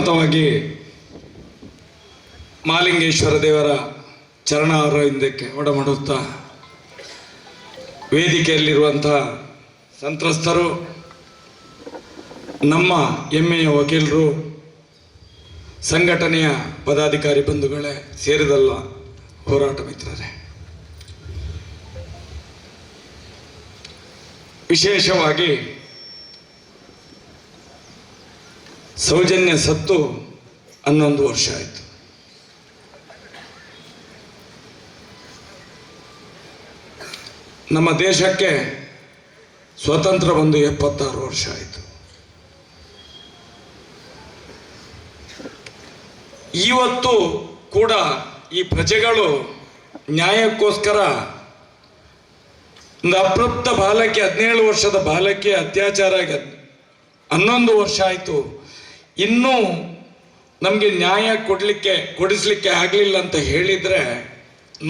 ಪ್ರಪ್ರಥಮವಾಗಿ ಮಾಲಿಂಗೇಶ್ವರ ದೇವರ ಚರಣಾರವಿಂದಕ್ಕೆ ಒಡಮಡುತ್ತಾ ವೇದಿಕೆಯಲ್ಲಿರುವಂಥ ಸಂತ್ರಸ್ತರು, ನಮ್ಮ ಹೆಮ್ಮೆಯ ವಕೀಲರು, ಸಂಘಟನೆಯ ಪದಾಧಿಕಾರಿ ಬಂಧುಗಳೇ, ಸೇರಿದಲ್ಲ ಹೋರಾಟ ಮಿತ್ರರೇ, ವಿಶೇಷವಾಗಿ ಸೌಜನ್ಯ ಸತ್ತು 11 ವರ್ಷ ಆಯಿತು. ನಮ್ಮ ದೇಶಕ್ಕೆ ಸ್ವತಂತ್ರ ಬಂದು 76 ವರ್ಷ ಆಯಿತು. ಇವತ್ತು ಕೂಡ ಈ ಪ್ರಜೆಗಳು ನ್ಯಾಯಕ್ಕೋಸ್ಕರ ಒಂದು ಅಪ್ರಾಪ್ತ ಬಾಲಕಿ, 17 ವರ್ಷದ ಬಾಲಕಿ ಅತ್ಯಾಚಾರ ಆಗಿ 11 ವರ್ಷ ಆಯಿತು, ಇನ್ನೂ ನಮಗೆ ನ್ಯಾಯ ಕೊಡಿಸ್ಲಿಕ್ಕೆ ಆಗಲಿಲ್ಲ ಅಂತ ಹೇಳಿದರೆ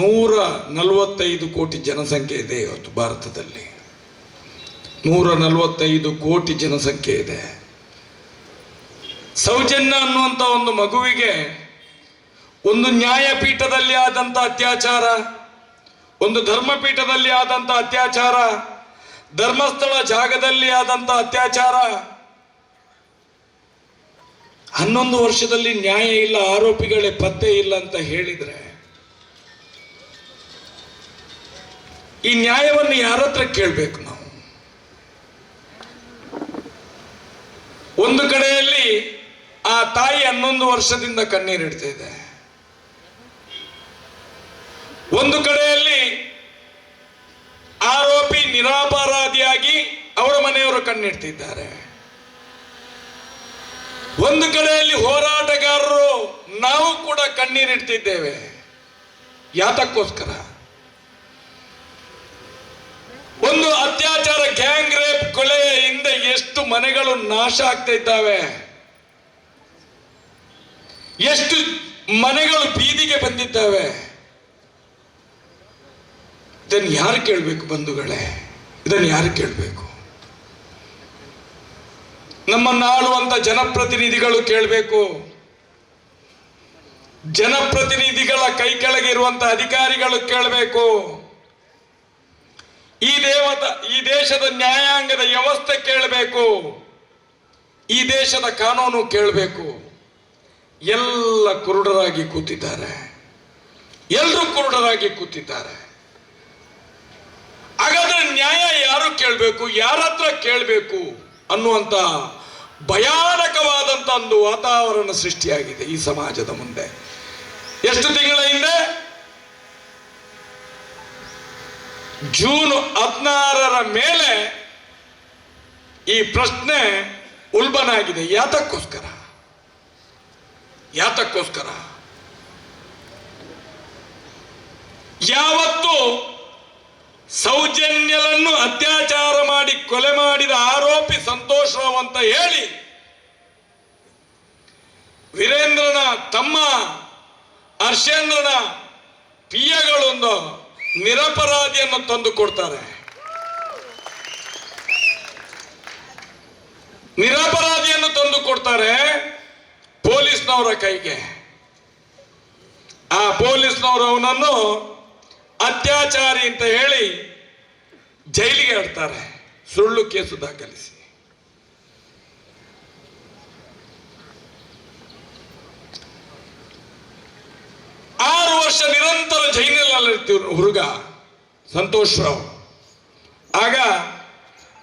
145 ಕೋಟಿ ಜನಸಂಖ್ಯೆ ಇದೆ ಇವತ್ತು ಭಾರತದಲ್ಲಿ. 145 ಕೋಟಿ ಜನಸಂಖ್ಯೆ ಇದೆ. ಸೌಜನ್ಯ ಅನ್ನುವಂಥ ಒಂದು ಮಗುವಿಗೆ ಒಂದು ನ್ಯಾಯಪೀಠದಲ್ಲಿ ಆದಂಥ ಅತ್ಯಾಚಾರ, ಒಂದು ಧರ್ಮಪೀಠದಲ್ಲಿ ಆದಂಥ ಅತ್ಯಾಚಾರ, ಧರ್ಮಸ್ಥಳ ಜಾಗದಲ್ಲಿ ಆದಂಥ ಅತ್ಯಾಚಾರ, 11 ವರ್ಷದಲ್ಲಿ ನ್ಯಾಯ ಇಲ್ಲ, ಆರೋಪಿಗಳೇ ಪತ್ತೆ ಇಲ್ಲ ಅಂತ ಹೇಳಿದ್ರೆ ಈ ನ್ಯಾಯವನ್ನು ಯಾರ ಹತ್ರ ಕೇಳಬೇಕು ನಾವು? ಒಂದು ಕಡೆಯಲ್ಲಿ ಆ ತಾಯಿ 11 ವರ್ಷದಿಂದ ಕಣ್ಣೀರಿಡ್ತಾ ಇದೆ, ಒಂದು ಕಡೆಯಲ್ಲಿ ಆರೋಪಿ ನಿರಪರಾಧಿಯಾಗಿ ಅವರ ಮನೆಯವರು ಕಣ್ಣಿಡ್ತಿದ್ದಾರೆ, ಒಂದು ಕಡೆಯಲ್ಲಿ ಹೋರಾಟಗಾರರು ನಾವು ಕೂಡ ಕಣ್ಣೀರಿಡ್ತಿದ್ದೇವೆ. ಯಾತಕ್ಕೋಸ್ಕರ? ಒಂದು ಅತ್ಯಾಚಾರ, ಗ್ಯಾಂಗ್ ರೇಪ್, ಕೊಲೆಯ ಹಿಂದೆ ಎಷ್ಟು ಮನೆಗಳು ನಾಶ ಆಗ್ತಾ ಇದ್ದಾವೆ, ಎಷ್ಟು ಮನೆಗಳು ಬೀದಿಗೆ ಬಂದಿದ್ದಾವೆ, ಇದನ್ನು ಯಾರು ಕೇಳಬೇಕು ಬಂಧುಗಳೇ? ಇದನ್ನು ಯಾರು ಕೇಳಬೇಕು? ನಮ್ಮನ್ನು ಆಳುವಂತ ಜನಪ್ರತಿನಿಧಿಗಳು ಕೇಳಬೇಕು, ಜನಪ್ರತಿನಿಧಿಗಳ ಕೈ ಕೆಳಗೆ ಇರುವಂತ ಅಧಿಕಾರಿಗಳು ಕೇಳಬೇಕು, ಈ ದೇಶದ ನ್ಯಾಯಾಂಗದ ವ್ಯವಸ್ಥೆ ಕೇಳಬೇಕು, ಈ ದೇಶದ ಕಾನೂನು ಕೇಳಬೇಕು. ಎಲ್ಲ ಕುರುಡರಾಗಿ ಕೂತಿದ್ದಾರೆ, ಎಲ್ಲರೂ ಕುರುಡರಾಗಿ ಕೂತಿದ್ದಾರೆ. ಹಾಗಾದ್ರೆ ನ್ಯಾಯ ಯಾರು ಕೇಳಬೇಕು, ಯಾರ ಹತ್ರ ಕೇಳಬೇಕು ಅನ್ನುವಂಥ ಭಯಾನಕವಾದಂಥ ಒಂದು ವಾತಾವರಣ ಸೃಷ್ಟಿಯಾಗಿದೆ ಈ ಸಮಾಜದ ಮುಂದೆ. ಎಷ್ಟು ತಿಂಗಳ ಹಿಂದೆ ಜೂನ್ 16ರ ಮೇಲೆ ಈ ಪ್ರಶ್ನೆ ಉಲ್ಬಣ ಆಗಿದೆ. ಯಾತಕ್ಕೋಸ್ಕರ? ಯಾತಕ್ಕೋಸ್ಕರ? ಯಾವತ್ತು ಸೌಜನ್ಯಲನ್ನು ಅತ್ಯಾಚಾರ ಮಾಡಿ ಕೊಲೆ ಮಾಡಿದ ಆರೋಪಿ ಸಂತೋಷ್ ರಾವ್ ಅಂತ ಹೇಳಿ ವೀರೇಂದ್ರನ ತಮ್ಮ ಹರ್ಷೇಂದ್ರನ ಪಿಯಗಳೊಂದು ನಿರಪರಾಧಿಯನ್ನು ತಂದು ಕೊಡ್ತಾರೆ. ನಿರಪರಾಧಿಯನ್ನು ತಂದು ಕೊಡ್ತಾರೆ ಪೊಲೀಸ್ನವರ ಕೈಗೆ. ಆ ಪೊಲೀಸ್ನವರು ಅವನನ್ನು ಅತ್ಯಾಚಾರಿ ಅಂತ ಹೇಳಿ ಜೈಲಿಗೆ ಆಡ್ತಾರೆ, ಸುಳ್ಳು ಕೇಸು ದಾಖಲಿಸಿ. 6 ವರ್ಷ ನಿರಂತರ ಜೈಲಿನಲ್ಲಿರ್ತೀವಿ ಹುಡುಗ ಸಂತೋಷ್ ರಾವ್. ಆಗ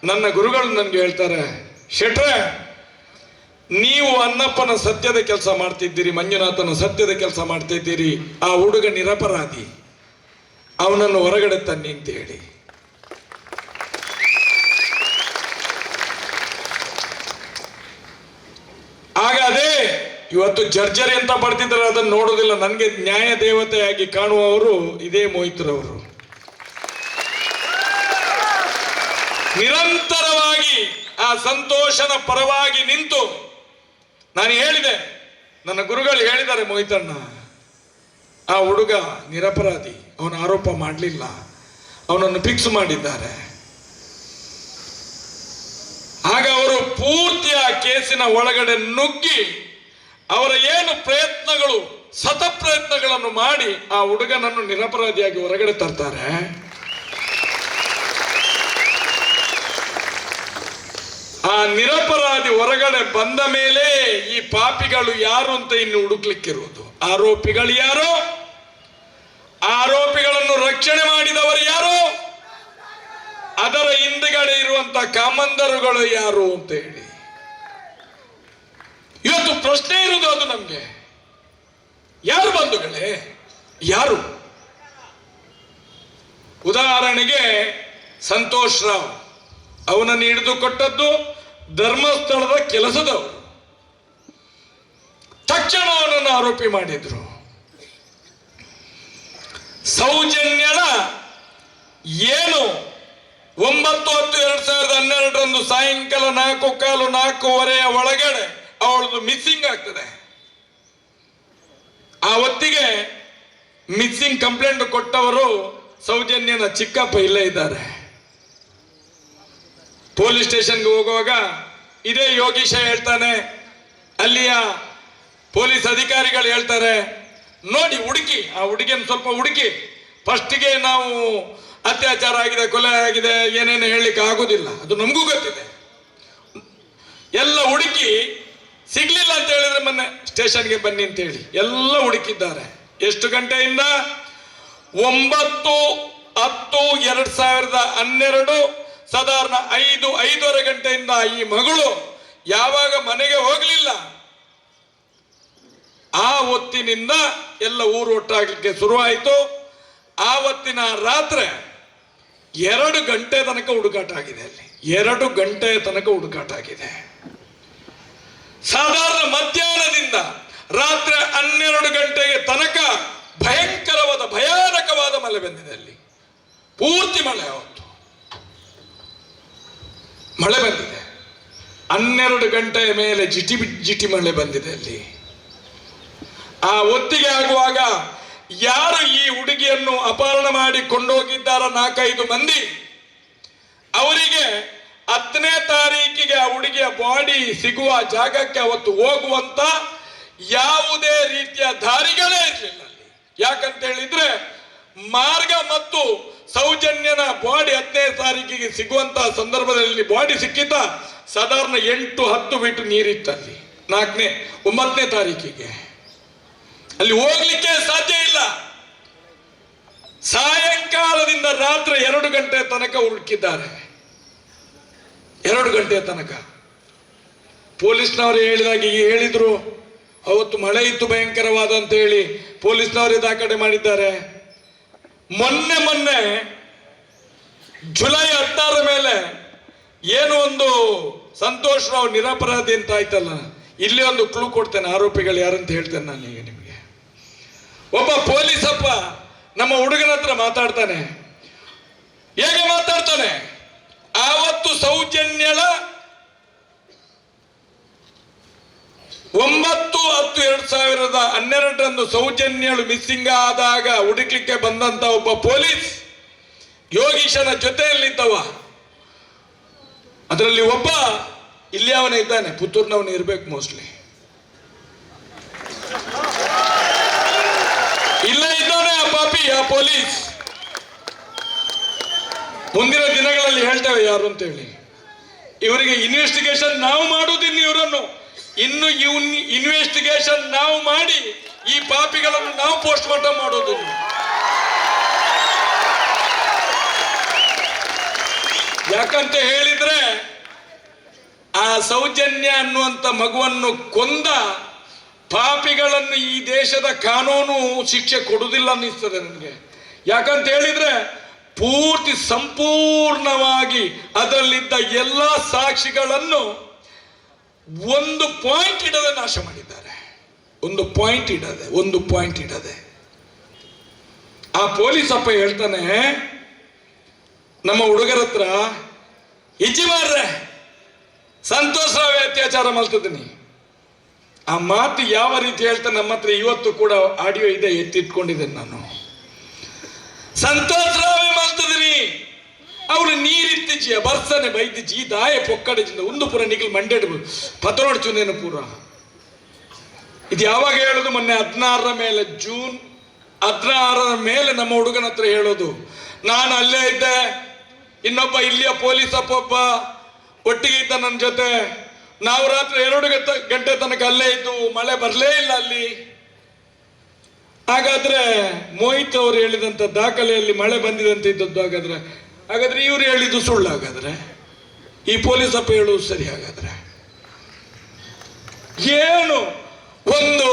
ನನ್ನ ಗುರುಗಳು ನನಗೆ ಹೇಳ್ತಾರೆ, ಶೆಟ್ರೆ, ನೀವು ಅನ್ನಪ್ಪನ ಸತ್ಯದ ಕೆಲಸ ಮಾಡ್ತಿದ್ದೀರಿ, ಮಂಜುನಾಥನ ಸತ್ಯದ ಕೆಲಸ ಮಾಡ್ತಿದ್ದೀರಿ, ಆ ಹುಡುಗ ನಿರಪರಾಧಿ, ಅವನನ್ನು ಹೊರಗಡೆ ತನ್ನಿ ಅಂತ ಹೇಳಿ. ಆಗ ಅದೇ ಇವತ್ತು ಜರ್ಜರಿ ಅಂತ ಬರ್ತಿದ್ದಾರೆ, ಅದನ್ನು ನೋಡೋದಿಲ್ಲ. ನನಗೆ ನ್ಯಾಯ ದೇವತೆಯಾಗಿ ಕಾಣುವವರು ಇದೇ ಮೋಹಿತ್ರವರು. ನಿರಂತರವಾಗಿ ಆ ಸಂತೋಷನ ಪರವಾಗಿ ನಿಂತು ನಾನು ಹೇಳಿದೆ, ನನ್ನ ಗುರುಗಳು ಹೇಳಿದ್ದಾರೆ, ಮೋಹಿತಣ್ಣ ಆ ಹುಡುಗ ನಿರಪರಾಧಿ, ಅವನ ಆರೋಪ ಮಾಡಲಿಲ್ಲ, ಅವನನ್ನು ಫಿಕ್ಸ್ ಮಾಡಿದ್ದಾರೆ. ಆಗ ಅವರು ಪೂರ್ತಿ ಆ ಕೇಸಿನ ಒಳಗಡೆ ನುಗ್ಗಿ ಅವರ ಏನು ಪ್ರಯತ್ನಗಳು, ಸತ ಪ್ರಯತ್ನಗಳನ್ನು ಮಾಡಿ ಆ ಹುಡುಗನನ್ನು ನಿರಪರಾಧಿಯಾಗಿ ಹೊರಗಡೆ ತರ್ತಾರೆ. ಆ ನಿರಪರಾಧಿ ಹೊರಗಡೆ ಬಂದ ಮೇಲೆ ಈ ಪಾಪಿಗಳು ಯಾರು ಅಂತ ಇನ್ನು ಹುಡುಕ್ಲಿಕ್ಕಿರುವುದು. ಆರೋಪಿಗಳು ಯಾರು, ಆರೋಪಿಗಳನ್ನು ರಕ್ಷಣೆ ಮಾಡಿದವರು ಯಾರು, ಅದರ ಹಿಂದುಗಡೆ ಇರುವಂತ ಕಾಮಂದರುಗಳು ಯಾರು ಅಂತ ಹೇಳಿ ಇವತ್ತು ಪ್ರಶ್ನೆ ಇರುವುದು ಅದು ನಮ್ಗೆ. ಯಾರು ಬಂಧುಗಳೇ, ಯಾರು? ಉದಾಹರಣೆಗೆ ಸಂತೋಷ್ ರಾವ್, ಅವನನ್ನು ಹಿಡಿದು ಕೊಟ್ಟದ್ದು ಧರ್ಮಸ್ಥಳದ ಕೆಲಸದವರು. ತಕ್ಷಣ ಅವನನ್ನು ಆರೋಪಿ ಮಾಡಿದ್ರು. ಸೌಜನ್ಯಳ ಏನು 9-10-2012 ಸಾಯಂಕಾಲ 4:15 4:15 ಒಳಗಡೆ ಅವಳದು ಮಿಸ್ಸಿಂಗ್ ಆಗ್ತದೆ. ಆ ಹೊತ್ತಿಗೆ ಮಿಸ್ಸಿಂಗ್ ಕಂಪ್ಲೇಂಟ್ ಕೊಟ್ಟವರು ಸೌಜನ್ಯನ ಚಿಕ್ಕಪ್ಪ ಇಲ್ಲೇ ಇದ್ದಾರೆ. ಪೊಲೀಸ್ ಸ್ಟೇಷನ್ಗೆ ಹೋಗುವಾಗ ಇದೇ ಯೋಗೀಶ ಹೇಳ್ತಾನೆ, ಅಲ್ಲಿಯ ಪೊಲೀಸ್ ಅಧಿಕಾರಿಗಳು ಹೇಳ್ತಾರೆ, ನೋಡಿ ಹುಡುಕಿ, ಆ ಹುಡುಗಿಯನ್ನು ಸ್ವಲ್ಪ ಹುಡುಕಿ, ಫಸ್ಟಿಗೆ ನಾವು ಅತ್ಯಾಚಾರ ಆಗಿದೆ, ಕೊಲೆ ಆಗಿದೆ, ಏನೇನು ಹೇಳಲಿಕ್ಕೆ ಆಗುದಿಲ್ಲ, ಅದು ನಮಗೂ ಗೊತ್ತಿದೆ. ಎಲ್ಲ ಹುಡುಕಿ ಸಿಗ್ಲಿಲ್ಲ ಅಂತ ಹೇಳಿದ್ರೆ ಮೊನ್ನೆ ಸ್ಟೇಷನ್ಗೆ ಬನ್ನಿ ಅಂತ ಹೇಳಿ ಎಲ್ಲ ಹುಡುಕಿದ್ದಾರೆ. ಎಷ್ಟು ಗಂಟೆಯಿಂದ? 9-10-2012 ಸಾಧಾರಣ 5, 5:30 ಗಂಟೆಯಿಂದ ಈ ಮಗಳು ಯಾವಾಗ ಮನೆಗೆ ಹೋಗಲಿಲ್ಲ ಆ ಹೊತ್ತಿನಿಂದ ಎಲ್ಲ ಊರು ಒಟ್ಟಾಗಲಿಕ್ಕೆ ಶುರುವಾಯಿತು. ಆವತ್ತಿನ ರಾತ್ರಿ 2 ಗಂಟೆ ತನಕ ಹುಡುಕಾಟ ಆಗಿದೆ ಅಲ್ಲಿ, 2 ಗಂಟೆ ತನಕ ಹುಡುಕಾಟ ಆಗಿದೆ. ಸಾಧಾರಣ ಮಧ್ಯಾಹ್ನದಿಂದ ರಾತ್ರಿ 12 ಗಂಟೆಗೆ ತನಕ ಭಯಂಕರವಾದ ಭಯಾನಕವಾದ ಮಳೆ ಬಂದಿದೆ ಅಲ್ಲಿ, ಪೂರ್ತಿ ಮಳೆ. ಅವತ್ತು ಮಳೆ ಬಂದಿದೆ 12 ಗಂಟೆಯ ಮೇಲೆ ಜಿಟಿ ಜಿಟಿ ಮಳೆ ಬಂದಿದೆ ಅಲ್ಲಿ. ಆ ಒತ್ತಿಗೆ ಆಗುವಾಗ ಯಾರು ಈ ಹುಡುಗಿಯನ್ನು ಅಪಹರಣ ಮಾಡಿ ಕೊಂಡೋಗಿದ್ದಾರ 4-5 ಮಂದಿ, ಅವರಿಗೆ 10ನೇ ತಾರೀಕಿಗೆ ಆ ಹುಡುಗಿಯ ಬಾಡಿ ಸಿಗುವ ಜಾಗಕ್ಕೆ ಅವತ್ತು ಹೋಗುವಂತ ಯಾವುದೇ ರೀತಿಯ ದಾರಿಗಳೇ ಇರಲಿಲ್ಲ ಅಲ್ಲಿ. ಯಾಕಂತ ಹೇಳಿದ್ರೆ ಮಾರ್ಗ ಮತ್ತು ಸೌಜನ್ಯನ ಬಾಡಿ 10ನೇ ತಾರೀಕಿಗೆ ಸಿಗುವಂತ ಸಂದರ್ಭದಲ್ಲಿ ಬಾಡಿ ಸಿಕ್ಕಿದ್ದ ಸಾಧಾರಣ 8-10 ಫೀಟ್ ನೀರಿತ್ತಲ್ಲಿ. 9ನೇ ತಾರೀಕಿಗೆ ಅಲ್ಲಿ ಹೋಗ್ಲಿಕ್ಕೆ ಸಾಧ್ಯ ಇಲ್ಲ. ಸಾಯಂಕಾಲದಿಂದ ರಾತ್ರಿ 2 ಗಂಟೆ ತನಕ ಹುಡುಕಿದ್ದಾರೆ, 2 ಗಂಟೆ ತನಕ. ಪೊಲೀಸ್ನವರು ಹೇಳಿದಾಗ ಈಗ ಹೇಳಿದ್ರು, ಅವತ್ತು ಮಳೆ ಇತ್ತು ಭಯಂಕರವಾದ ಅಂತ ಹೇಳಿ ಪೊಲೀಸ್ನವರು ದಾಖಲೆ ಮಾಡಿದ್ದಾರೆ. ಮೊನ್ನೆ ಮೊನ್ನೆ ಜುಲೈ 16 ಮೇಲೆ ಏನು ಒಂದು ಸಂತೋಷ್ ರಾವ್ ನಿರಪರಾಧಿ ಅಂತ ಆಯ್ತಲ್ಲ, ಇಲ್ಲಿ ಒಂದು ಕ್ಲೂ ಕೊಡ್ತೇನೆ, ಆರೋಪಿಗಳು ಯಾರಂತ ಹೇಳ್ತೇನೆ ನಾನು ಈಗ ನಿಮಗೆ. ಒಬ್ಬ ಪೊಲೀಸಪ್ಪ ನಮ್ಮ ಹುಡುಗನ ಹತ್ರ ಮಾತಾಡ್ತಾನೆ. ಹೇಗೆ ಮಾತಾಡ್ತಾನೆ? ಆವತ್ತು ಸೌಜನ್ಯಳ 9-10-2012 ಸೌಜನ್ಯಳು ಮಿಸ್ಸಿಂಗ್ ಆದಾಗ ಹುಡುಕ್ಲಿಕ್ಕೆ ಬಂದಂತ ಒಬ್ಬ ಪೊಲೀಸ್ ಯೋಗೀಶನ ಜೊತೆಯಲ್ಲಿದ್ದವ. ಅದರಲ್ಲಿ ಒಬ್ಬ ಇಲ್ಲಿ ಅವನೇ ಇದ್ದಾನೆ, ಪುತ್ತೂರಿನವನು ಇರ್ಬೇಕು ಮೋಸ್ಟ್ಲಿ, ಇಲ್ಲೇ ಇದ್ದಾನೆ ಆ ಪಾಪಿ, ಆ ಪೊಲೀಸ್. ಮುಂದಿನ ದಿನಗಳಲ್ಲಿ ಹೇಳ್ತೇವೆ ಯಾರು ಅಂತ ಹೇಳಿ. ಇವರಿಗೆ ಇನ್ವೆಸ್ಟಿಗೇಷನ್ ನಾವು ಮಾಡುವುದಿಲ್ಲ, ಇವರನ್ನು ಇನ್ನು ಇನ್ವೆಸ್ಟಿಗೇಷನ್ ನಾವು ಮಾಡಿ ಈ ಪಾಪಿಗಳನ್ನು ನಾವು ಪೋಸ್ಟ್ ಮಾರ್ಟಮ್ ಮಾಡೋದಿಲ್ಲ. ಯಾಕಂತ ಹೇಳಿದ್ರೆ ಆ ಸೌಜನ್ಯ ಅನ್ನುವಂಥ ಮಗುವನ್ನು ಕೊಂದ ಪಾಪಿಗಳನ್ನು ಈ ದೇಶದ ಕಾನೂನು ಶಿಕ್ಷೆ ಕೊಡುವುದಿಲ್ಲ ಅನ್ನಿಸ್ತದೆ ನನಗೆ. ಯಾಕಂತ ಹೇಳಿದ್ರೆ ಪೂರ್ತಿ ಸಂಪೂರ್ಣವಾಗಿ ಅದರಲ್ಲಿದ್ದ ಎಲ್ಲ ಸಾಕ್ಷಿಗಳನ್ನು ಒಂದು ಪಾಯಿಂಟ್ ಇಡದೆ ನಾಶ ಮಾಡಿದ್ದಾರೆ. ಒಂದು ಪಾಯಿಂಟ್ ಇಡದೆ, ಒಂದು ಪಾಯಿಂಟ್ ಇಡದೆ. ಆ ಪೊಲೀಸ್ ಅಪ್ಪ ಹೇಳ್ತಾನೆ ನಮ್ಮ ಹುಡುಗರ ಹತ್ರ, ಇಜ್ಜಿ ಮಾರ್ರೆ ಸಂತೋಷ್ ರಾವ್ ಅತ್ಯಾಚಾರ ಮಾಡ್ತಿದ್ದೀನಿ. ಆ ಮಾತು ಯಾವ ರೀತಿ ಹೇಳ್ತಾನೆ ನಮ್ಮ ಹತ್ರ ಇವತ್ತು ಕೂಡ ಆಡಿಯೋ ಇದೆ, ಎತ್ತಿಟ್ಕೊಂಡಿದ್ದೇನೆ ನಾನು. ಸಂತೋಷ್ ರಾವೇ ಮಾಡ್ತಿದ್ದೀನಿ, ಅವಳು ನೀರಿತ್ತಿಜ್ಜಿಯ ಬರ್ಸನೆ ಬೈದಿಜ್ಜಿ ಈ ದಾಯ ಪೊಕ್ಕಡೆಜಿಂದ ಒಂದು ಪೂರ ನಿಗಿಲ್ ಮಂಡೆಡ್ ಪತರೋಡ್ ಚುನೇನು ಪೂರ. ಇದು ಯಾವಾಗ ಹೇಳೋದು? ಮೊನ್ನೆ 16ರ ಮೇಲೆ, ಜೂನ್ 16ರ ಮೇಲೆ ನಮ್ಮ ಹುಡುಗನ ಹತ್ರ ಹೇಳೋದು. ನಾನು ಅಲ್ಲೇ ಇದ್ದೆ, ಇನ್ನೊಬ್ಬ ಇಲ್ಲಿಯ ಪೊಲೀಸ್ ಒಬ್ಬ ಒಟ್ಟಿಗೆ ಇದ್ದ ನನ್ನ ಜೊತೆ. ನಾವು ರಾತ್ರಿ 2 ಗಂಟೆ ತನಕ ಅಲ್ಲೇ ಇದ್ದು, ಮಳೆ ಬರಲೇ ಇಲ್ಲ ಅಲ್ಲಿ. ಹಾಗಾದ್ರೆ ಮೋಹಿತ್ ಅವರು ಹೇಳಿದಂತ ದಾಖಲೆಯಲ್ಲಿ ಮಳೆ ಬಂದಿದೆ ಅಂತ ಇದ್ದದ್ದು, ಹಾಗಾದ್ರೆ ಹಾಗಾದ್ರೆ ಇವರು ಹೇಳಿದ್ದು ಸುಳ್ಳು. ಹಾಗಾದ್ರೆ ಈ ಪೊಲೀಸ್ ಅಪ್ಪ ಹೇಳುವುದು ಸರಿ. ಹಾಗಾದ್ರೆ ಏನು ಒಂದು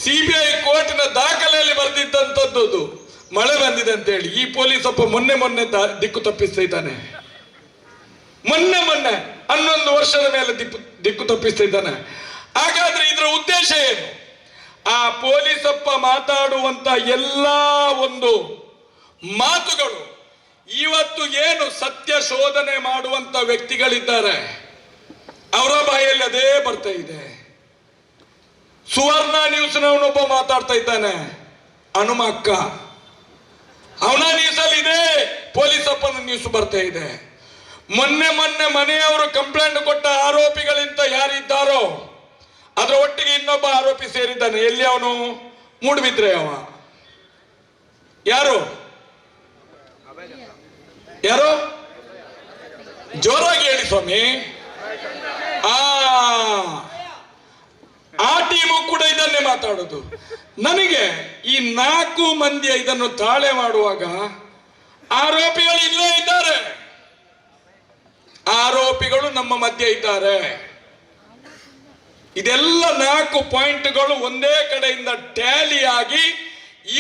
ಸಿಬಿಐ ಕೋರ್ಟಿನ ದಾಖಲೆಯಲ್ಲಿ ಬರೆದಿದ್ದಂಥದ್ದು ಮಳೆ ಬಂದಿದೆ ಅಂತ ಹೇಳಿ ಈ ಪೊಲೀಸ್ ಅಪ್ಪ ಮೊನ್ನೆ ಮೊನ್ನೆ ದಿಕ್ಕು ತಪ್ಪಿಸ್ತಾ ಇದ್ದಾನೆ. ಮೊನ್ನೆ ಮೊನ್ನೆ 11 ವರ್ಷದ ಮೇಲೆ ದಿಕ್ಕು ದಿಕ್ಕು ತಪ್ಪಿಸ್ತಾ ಇದ್ದಾನೆ. ಹಾಗಾದ್ರೆ ಇದರ ಉದ್ದೇಶ ಏನು? ಆ ಪೊಲೀಸಪ್ಪ ಮಾತಾಡುವಂತ ಎಲ್ಲಾ ಒಂದು ಮಾತುಗಳು ಇವತ್ತು ಏನು ಸತ್ಯ ಶೋಧನೆ ಮಾಡುವಂತ ವ್ಯಕ್ತಿಗಳಿದ್ದಾರೆ, ಅವರ ಬಾಯಲ್ಲಿ ಅದೇ ಬರ್ತಾ ಇದೆ. ಸುವರ್ಣ ನ್ಯೂಸ್ನವನೊಬ್ಬ ಮಾತಾಡ್ತಾ ಇದ್ದಾನೆ, ಹನುಮಕ್ಕ, ಅವನ ನ್ಯೂಸ್ ಅಲ್ಲಿ ಇದೆ ಪೊಲೀಸಪ್ಪನ ನ್ಯೂಸ್ ಬರ್ತಾ ಇದೆ. ಮೊನ್ನೆ ಮೊನ್ನೆ ಮನೆಯವರು ಕಂಪ್ಲೇಂಟ್ ಕೊಟ್ಟ ಆರೋಪಿಗಳಿಂತ ಯಾರಿದ್ದಾರೋ ಅದರ ಒಟ್ಟಿಗೆ ಇನ್ನೊಬ್ಬ ಆರೋಪಿ ಸೇರಿದ್ದಾನೆ. ಎಲ್ಲಿ ಅವನು? ಮೂಡುಬಿದ್ರೆ ಅವ. ಯಾರು ಯಾರು? ಜೋರಾಗಿ ಹೇಳಿ ಸ್ವಾಮಿ. ಆ ಆ ಟೀಮು ಕೂಡ ಇದನ್ನೇ ಮಾತಾಡೋದು. ನನಗೆ ಈ 4 ಮಂದಿಯ ಇದನ್ನು ತಾಳೆ ಮಾಡುವಾಗ ಆರೋಪಿಗಳು ಇಲ್ಲೇ ಇದ್ದಾರೆ, ಆರೋಪಿಗಳು ನಮ್ಮ ಮಧ್ಯೆ ಇದ್ದಾರೆ. ಇದೆಲ್ಲ 4 ಪಾಯಿಂಟ್ಗಳು ಒಂದೇ ಕಡೆಯಿಂದ ಟ್ಯಾಲಿಯಾಗಿ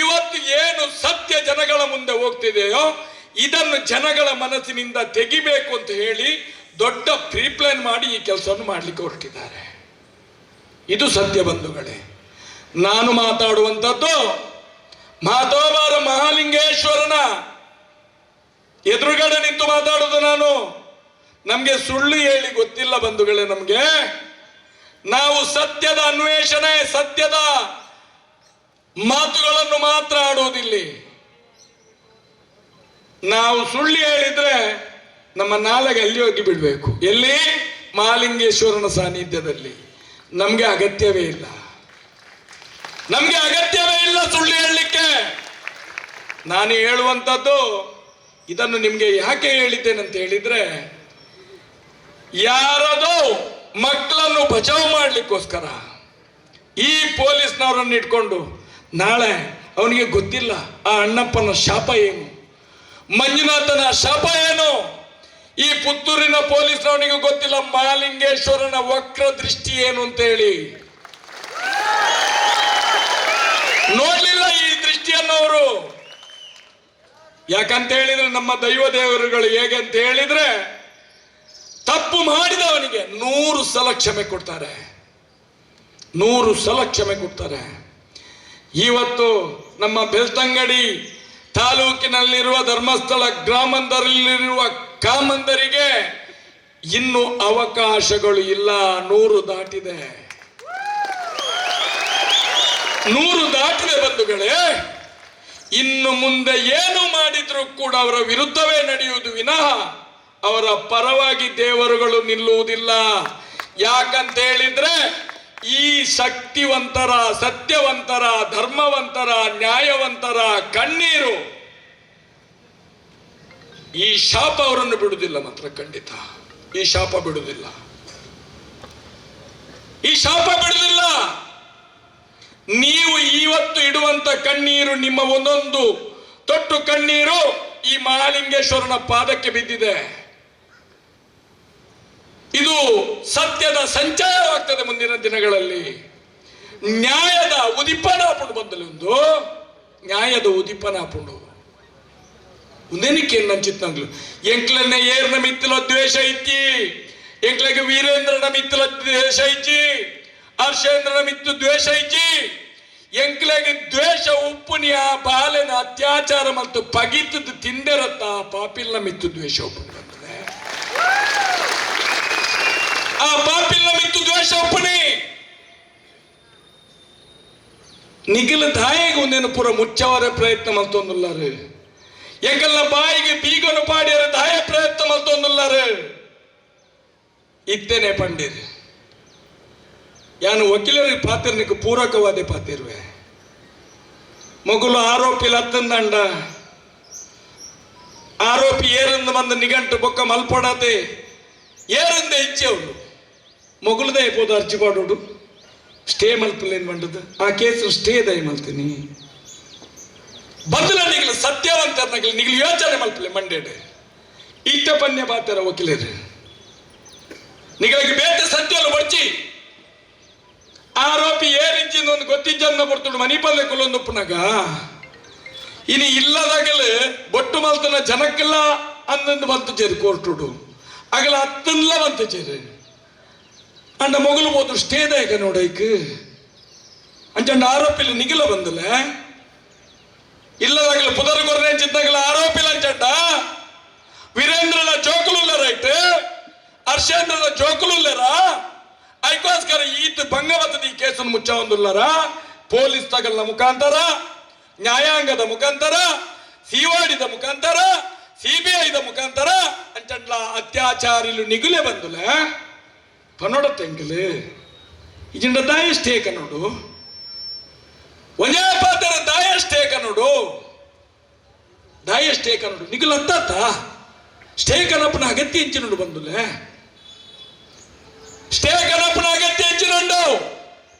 ಇವತ್ತು ಏನು ಸತ್ಯ ಜನಗಳ ಮುಂದೆ ಹೋಗ್ತಿದೆಯೋ ಇದನ್ನು ಜನಗಳ ಮನಸ್ಸಿನಿಂದ ತೆಗಿಬೇಕು ಅಂತ ಹೇಳಿ ದೊಡ್ಡ ಪ್ರೀಪ್ಲಾನ್ ಮಾಡಿ ಈ ಕೆಲಸವನ್ನು ಮಾಡಲಿಕ್ಕೆ ಹೊರಟಿದ್ದಾರೆ. ಇದು ಸತ್ಯ ಬಂಧುಗಳೇ. ನಾನು ಮಾತಾಡುವಂಥದ್ದು ಮಾತೋಬಾರ ಮಹಾಲಿಂಗೇಶ್ವರನ ಎದುರುಗಡೆ ನಿಂತು ಮಾತಾಡೋದು ನಾನು. ನಮಗೆ ಸುಳ್ಳು ಹೇಳಿ ಗೊತ್ತಿಲ್ಲ ಬಂಧುಗಳೇ. ನಮಗೆ ನಾವು ಸತ್ಯದ ಅನ್ವೇಷಣೆ, ಸತ್ಯದ ಮಾತುಗಳನ್ನು ಮಾತ್ರ ಆಡುವುದಿಲ್ಲ. ನಾವು ಸುಳ್ಳು ಹೇಳಿದ್ರೆ ನಮ್ಮ ನಾಲೆಗೆ ಅಲ್ಲಿ ಹೋಗಿ ಬಿಡಬೇಕು. ಎಲ್ಲಿ? ಮಹಾಲಿಂಗೇಶ್ವರನ ಸಾನ್ನಿಧ್ಯದಲ್ಲಿ. ನಮಗೆ ಅಗತ್ಯವೇ ಇಲ್ಲ, ನಮಗೆ ಅಗತ್ಯವೇ ಇಲ್ಲ ಸುಳ್ಳು ಹೇಳಲಿಕ್ಕೆ. ನಾನು ಹೇಳುವಂಥದ್ದು ಇದನ್ನು ನಿಮಗೆ ಯಾಕೆ ಹೇಳಿದ್ದೇನೆ ಅಂತ ಹೇಳಿದ್ರೆ, ಯಾರದೋ ಮಕ್ಕಳನ್ನು ಬಚಾವ್ ಮಾಡಲಿಕ್ಕೋಸ್ಕರ ಈ ಪೊಲೀಸ್ನವರನ್ನು ಇಟ್ಕೊಂಡು ನಾಳೆ ಅವನಿಗೆ ಗೊತ್ತಿಲ್ಲ ಆ ಅಣ್ಣಪ್ಪನ ಶಾಪ ಏನು, ಮಂಜುನಾಥನ ಶಾಪ ಏನು, ಈ ಪುತ್ತೂರಿನ ಪೊಲೀಸ್ನವನಿಗೆ ಗೊತ್ತಿಲ್ಲ ಮಹಾಲಿಂಗೇಶ್ವರನ ವಕ್ರ ದೃಷ್ಟಿ ಏನು ಅಂತ ಹೇಳಿ. ನೋಡ್ಲಿಲ್ಲ ಈ ದೃಷ್ಟಿಯನ್ನು ಅವರು. ಯಾಕಂತ ಹೇಳಿದ್ರೆ ನಮ್ಮ ದೈವ ದೇವರುಗಳು ಹೇಗೆ ಅಂತ ಹೇಳಿದ್ರೆ, ತಪ್ಪು ಮಾಡಿದವನಿಗೆ 100 ಸಲ ಕ್ಷಮೆ ಕೊಡ್ತಾರೆ, 100 ಸಲ ಕ್ಷಮೆ ಕೊಡ್ತಾರೆ. ಇವತ್ತು ನಮ್ಮ ಬೆಳ್ತಂಗಡಿ ತಾಲೂಕಿನಲ್ಲಿರುವ ಧರ್ಮಸ್ಥಳ ಗ್ರಾಮಾಂತರದಲ್ಲಿರುವ ಕಾಮಂದರಿಗೆ ಇನ್ನು ಅವಕಾಶಗಳು ಇಲ್ಲ. 100 ದಾಟಿದೆ, 100 ದಾಟಿದೆ ಬಂಧುಗಳೇ. ಇನ್ನು ಮುಂದೆ ಏನು ಮಾಡಿದ್ರೂ ಕೂಡ ಅವರ ವಿರುದ್ಧವೇ ನಡೆಯುವುದು ವಿನಃ ಅವರ ಪರವಾಗಿ ದೇವರುಗಳು ನಿಲ್ಲುವುದಿಲ್ಲ. ಯಾಕಂತ ಹೇಳಿದ್ರೆ ಈ ಶಕ್ತಿವಂತರ, ಸತ್ಯವಂತರ, ಧರ್ಮವಂತರ, ನ್ಯಾಯವಂತರ ಕಣ್ಣೀರು ಈ ಶಾಪ ಅವರನ್ನು ಬಿಡುವುದಿಲ್ಲ ಮಾತ್ರ. ಖಂಡಿತ ಈ ಶಾಪ ಬಿಡುವುದಿಲ್ಲ, ಈ ಶಾಪ ಬಿಡುವುದಿಲ್ಲ. ನೀವು ಇವತ್ತು ಇಡುವಂತ ಕಣ್ಣೀರು, ನಿಮ್ಮ ಒಂದೊಂದು ತೊಟ್ಟು ಕಣ್ಣೀರು ಈ ಮಹಾಲಿಂಗೇಶ್ವರನ ಪಾದಕ್ಕೆ ಬಿದ್ದಿದೆ. ಇದು ಸತ್ಯದ ಸಂಚಯವಾಗ್ತದೆ ಮುಂದಿನ ದಿನಗಳಲ್ಲಿ. ನ್ಯಾಯದ ಉದಿಪನ ಆಪುಂಡು ಬಂದಲ್ಲಿ ಒಂದು ನ್ಯಾಯದ ಉದಿಪನ ಆಪುಂಡು ಉಂದೆನಿಕೆ ನಂಚಿತ್ತಂಗ್ಲು ಎಂಕ್ಲನ್ನ ಏರ್ನ ಮಿತ್ತಲ ದ್ವೇಷ ಇತ್ತಿ, ಎಂಕ್ಲೆಗೆ ವೀರೇಂದ್ರನ ಮಿತ್ತಲ ದ್ವೇಷ ಇಚ್ಚಿ, ಹರ್ಷೇಂದ್ರನ ಮಿತ್ತು ದ್ವೇಷ ಇಚ್ಚಿ, ಎಂಕ್ಲೆಗೆ ದ್ವೇಷ ಉಪ್ಪುನಿಯ ಬಾಲೆನ ಅತ್ಯಾಚಾರ ಮತ್ತು ಪಗಿತದ ತಿಂದೆರತ್ತ ಪಾಪಿಲ್ನ ಮಿತ್ತು ದ್ವೇಷ ಉಪ್ಪುನಿ ಬಂತದೆ. ಆ ಪಾಪಿಲ್ನ ಮಿತ್ತು ದ್ವೇಷ ಉಪ್ಪುನಿ ನಿಖಿಲ ದಾಯಿಗೆ ಒಂದೇನು ಪೂರ ಮುಚ್ಚವರ ಪ್ರಯತ್ನ ಮಲ್ತೊಂದುಲ್ಲಾರು. ಎಂಕಲ್ನ ಬಾಯಿಗೆ ಬೀಗನು ಪಾಡಿಯರ ದಾಯ ಪ್ರಯತ್ನ ಮಲ್ತೊಂದುಲ್ಲಾರು. ಇತ್ತೇನೆ ಪಂಡಿರ್ ಯಾನು ವಕೀಲರಿಗೆ ಪಾತಿರ್ನಿಕ್ ಪೂರಕವಾದ ಪಾತಿರುವೆ. ಮಗುಲು ಆರೋಪಿ ಲತ್ತಂದಂಡ ಆರೋಪಿ ಏರಂದು ಬಂದು ನಿಗಂಟು ಬೊಕ್ಕ ಮಲ್ಪಡತೆ ಏರಂದೆ ಇಚ್ಛೆ ಅವಳು ಮಗುಲದೇ ಪೋದು ಅರ್ಜಿ ಮಾಡೋಡು ಸ್ಟೇ ಮಲ್ಪಲೇನು ಬಂಡದು ಆ ಕೇಸು ಸ್ಟೇ ದಯ ಮಲ್ತೀನಿ ಬದಲ ನಿಗಲು ಸತ್ಯವಂತ ನಗಲು ನಿಗಲು ಯೋಚನೆ ಮಲ್ಪಲೆ ಮಂಡೇಡು ಇಟ್ಟ ಪನ್ಯ ಬಾತರ ವಕೀಲರು ನಿಗಳಿಗೆ ಬೇತೆ ಸತ್ಯಲು ಬಡ್ಚಿ ಆರೋಪಿ ಏರಿಂಚಿಂದ ಒಂದು ಗೊತ್ತಿಜ್ಜನ್ನ ಬರ್ತುಡು ಮನಿಪಲ್ಲೆ ಕುಲೊಂದುಪ್ಪುನಗ ಇನಿ ಇಲ್ಲದಾಗಲು ಬೊಟ್ಟು ಮಲ್ತನ ಜನಕ್ಕೆಲ್ಲ ಅಂದಂದು ಬಂತು ಚೇರು ಕೋರ್ಟುಡು ಅಗಲ ಹತ್ತನ್ಲ ಬಂತು ಚೇರು ಅಂಡ ಮೊಗಲು ಹೋದ್ರು ಸ್ಟೇದಾಯಕ ನೋಡೈಕ್ ಅಂಚಂಡ ಆರೋಪಿಲಿ ನಿಗಿಲ ಬಂದಲೆ ಇಲ್ಲದಾಗಲು ಪುದರ್ ಕೊರ್ರೆ ಚಿತ್ತಾಗಲ ಆರೋಪಿಲ ಅಂಚಂಡ ವೀರೇಂದ್ರನ ಜೋಕುಲು ರೈಟ್ ಹರ್ಷೇಂದ್ರನ ಜೋಕುಲು ಐಕೋಸ್ಕರ ಈತ ಭಂಗವತದ ಈ ಕೇಸನ್ನು ಮುಚ್ಚ ಒಂದುಲ್ಲರ ಪೊಲೀಸ್ ತಗಲ್ನ ಮುಖಾಂತರ, ನ್ಯಾಯಾಂಗದ ಮುಖಾಂತರ, ಸಿವಾಡಿದ ಮುಖಾಂತರ, ಸಿಬಿಐದ ಮುಖಾಂತರ ಅಂಚಂಡ್ಲ ಅತ್ಯಾಚಾರಿಲು ನಿಗುಲೆ ಬಂದುಲೆ ಪನ್ನೊಡ ತೆಂಕಲು ಇಜಿಂಡ ದಾಯಷ್ಟೇ ಕನ್ನೋಡು ಒಂದೇ ಪಾತ್ರ ದಾಯಷ್ಟೇ ಕನ್ನೋಡು ದಾಯಷ್ಟೇ ಕನ್ನೋಡು ನಿಗುಲು ಅತ್ತಾತ ಸ್ಟೇ ಕನಪ್ಪನ ಅಗತ್ಯ ಎಂಚಿನುಂಡು ಬಂದುಲೆ ಸ್ಟೇ ಕನಪ್ಪನ ಅಗತ್ಯ ಎಂಚಿನುಂಡು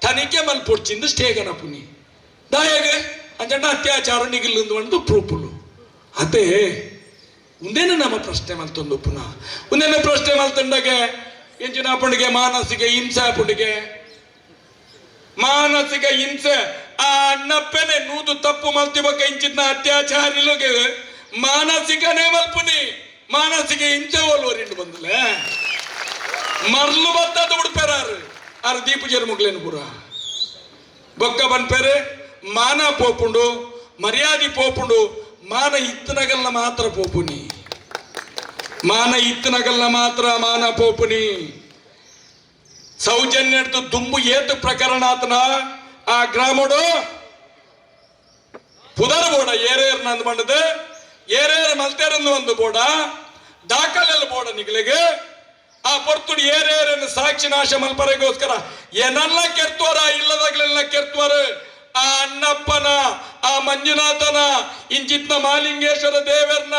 ತನಿಖೆ ಮಲ್ಪೊಡ್ಚಿಂದು ಸ್ಟೇ ಕನಪ್ಪುನಿ ದಾಯಗ ಅಂಚಂಡ ಅತ್ಯಾಚಾರ ನಿಗಿಲ್ಲು ಒಂದು ಪ್ರೂಫುಲು ಅದೇ ಉಂದೇನ ನಮ್ಮ ಪ್ರಶ್ನೆ ಮಲ್ತೊಂದು ಪುನಃ ಉಂದೇನ ಪ್ರಶ್ನೆ ಮಲ್ತಂಡಗೆ ಎಂಚಿನ ಪಂಡಿಗೆ ಮಾನಸಿಕ ಹಿಂಸೆ ಪುಂಡಿಗೆ ಮಾನಸಿಕ ಹಿಂಸೆ ಆ ಅಣ್ಣಪ್ಪನೆ ನೂದು ತಪ್ಪು ಮಲ್ತಿಬಕ್ಕ ಇಂಚಿನ ಅತ್ಯಾಚಾರಿಲುಗೆ ಮಾನಸಿಕನೇ ಮಲ್ಪುನಿ ಮಾನಸಿಕ ಹಿಂಸೆ ಓಲ್ವರಿಂಡು ಬಂದಲೆ ಮರ್ಲು ಬತ್ತದ ಉಡ್ಪೆರಾರು ಆರು ದೀಪು ಜರ್ಮುಗ್ಲೇನು ಪೂರ ಬೊಕ್ಕ ಬನ್ಪೆರೆ ಮಾನ ಪೋಪುಂಡು ಮರ್ಯಾದೆ ಪೋಪುಂಡು ಮಾನ ಇತ್ತನಗಲ್ನ ಮಾತ್ರ ಪೋಪುನಿ ಮಾನ ಇತ್ತನಗಲ್ನ ಮಾತ್ರ ಮಾನ ಪೋಪುನಿ ಸೌಜನ್ಯಡ್ದು ದುಂಬು ಏತು ಪ್ರಕರಣ ಆತನ ಆ ಗ್ರಾಮಡು ಪುದರ್ ಬೋಡ ಏರೇರ್ ನಂದು ಬಂಡದು ಏರೇರ್ ಮಲ್ತೇರಂದು ಒಂದು ಬೋಡ ದಾಖಲೆಲ್ಲ ಬೋಡ ನಿಗಲಿಗೆ ಆ ಪೊರ್ತುಡು ಏರೇರನ್ನು ಸಾಕ್ಷಿ ನಾಶ ಮಲ್ಪರೆಗೋಸ್ಕರ ಏನೆಲ್ಲ ಕೆರ್ತುವರ ಇಲ್ಲದಾಗ್ಲೆಲ್ಲ ಕೆರ್ತುವರ ಆ ಅಣ್ಣಪ್ಪನ ಆ ಮಂಜುನಾಥನ ಇಂಚಿತ್ನ ಮಾಲಿಂಗೇಶ್ವರ ದೇವರ್ನ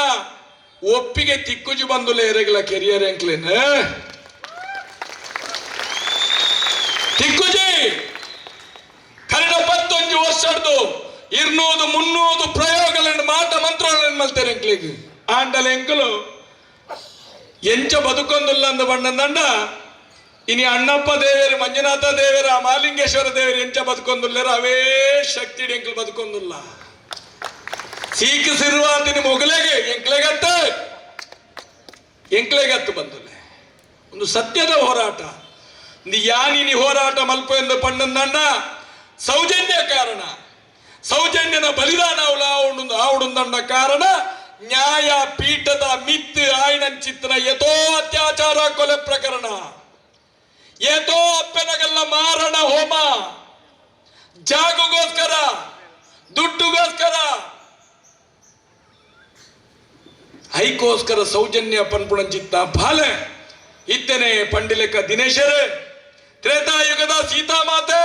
ಒಪ್ಪಿಗೆ ತಿಕ್ಕುಜಿ ಬಂದು ಏರೆಗ್ಲ ಕೆರಿಯರ್ ಎಂಕ್ಲೇನ ತಿಕ್ಕುಜಿ ಕನ್ನಡ ಪತ್ತೊಂಜಿ ವರ್ಷಡ್ದು 200 300 ಪ್ರಯೋಗಗಳನ್ನು ಮಾಟ ಮಂತ್ರಗಳನ್ನು ಮಲ್ತೇನೆ ಎಂಕ್ಲಿಗೆ ಆಂಡಲ ಎಂಕಲು ಎಂಚ ಬದುಕೊಂದುಲ್ಲ ಅಂದ ಬಣ್ಣಂದಂಡ ಇನಿ ಅಣ್ಣಪ್ಪ ದೇವೇರು ಮಂಜುನಾಥ ದೇವೇರ ಆ ಮಾಲಿಂಗೇಶ್ವರ ದೇವರು ಎಂಚ ಬದುಕೊಂದುಲ್ಲೇರ ಅವೇ ಶಕ್ತಿ ಎಂಕ್ಲು ಬದುಕೊಂದುಲ್ಲ ಸೀಕ ಸಿರುವಾತಿನ ಮೊಗಲೆಗೆ ಎಂಕ್ಲೆಗತ್ತ ಎಂಕ್ಲೆಗತ್ತು ಬಂದುಲೆ ಒಂದು ಸತ್ಯದ ಹೋರಾಟ ಯಾನಿನಿ ಹೋರಾಟ ಮಲ್ಪ ಎಂದು ಪಣ್ಣಂದಂಡ ಸೌಜನ್ಯ ಕಾರಣ ಸೌಜನ್ಯನ ಬಲಿದಾನ ಆವಡುಂದಂಡ ಕಾರಣ ನ್ಯಾಯ ಪೀಠದ ಮಿತ್ ಆಯ್ನಂಚಿತ್ರ ಯಥೋ ಅತ್ಯಾಚಾರ ಕೊಲೆ ಪ್ರಕರಣ ಏತೋ ಅಪ್ಪನಗಲ್ಲ ಮಾರಣ ಹೋಮ ಜಾಗುಗೋಸ್ಕರ ದುಡ್ಡುಗೋಸ್ಕರ ಐಕೋಸ್ಕರ ಸೌಜನ್ಯ ಪನ್ಪುಣಂಚಿತ್ತ ಬಾಲೆ ಇತ್ತನೆ ಪಂಡಿಲೆಕ್ಕ ದಿನೇಶರೇ ತ್ರೇತಾಯುಗದ ಸೀತಾಮಾತೆ,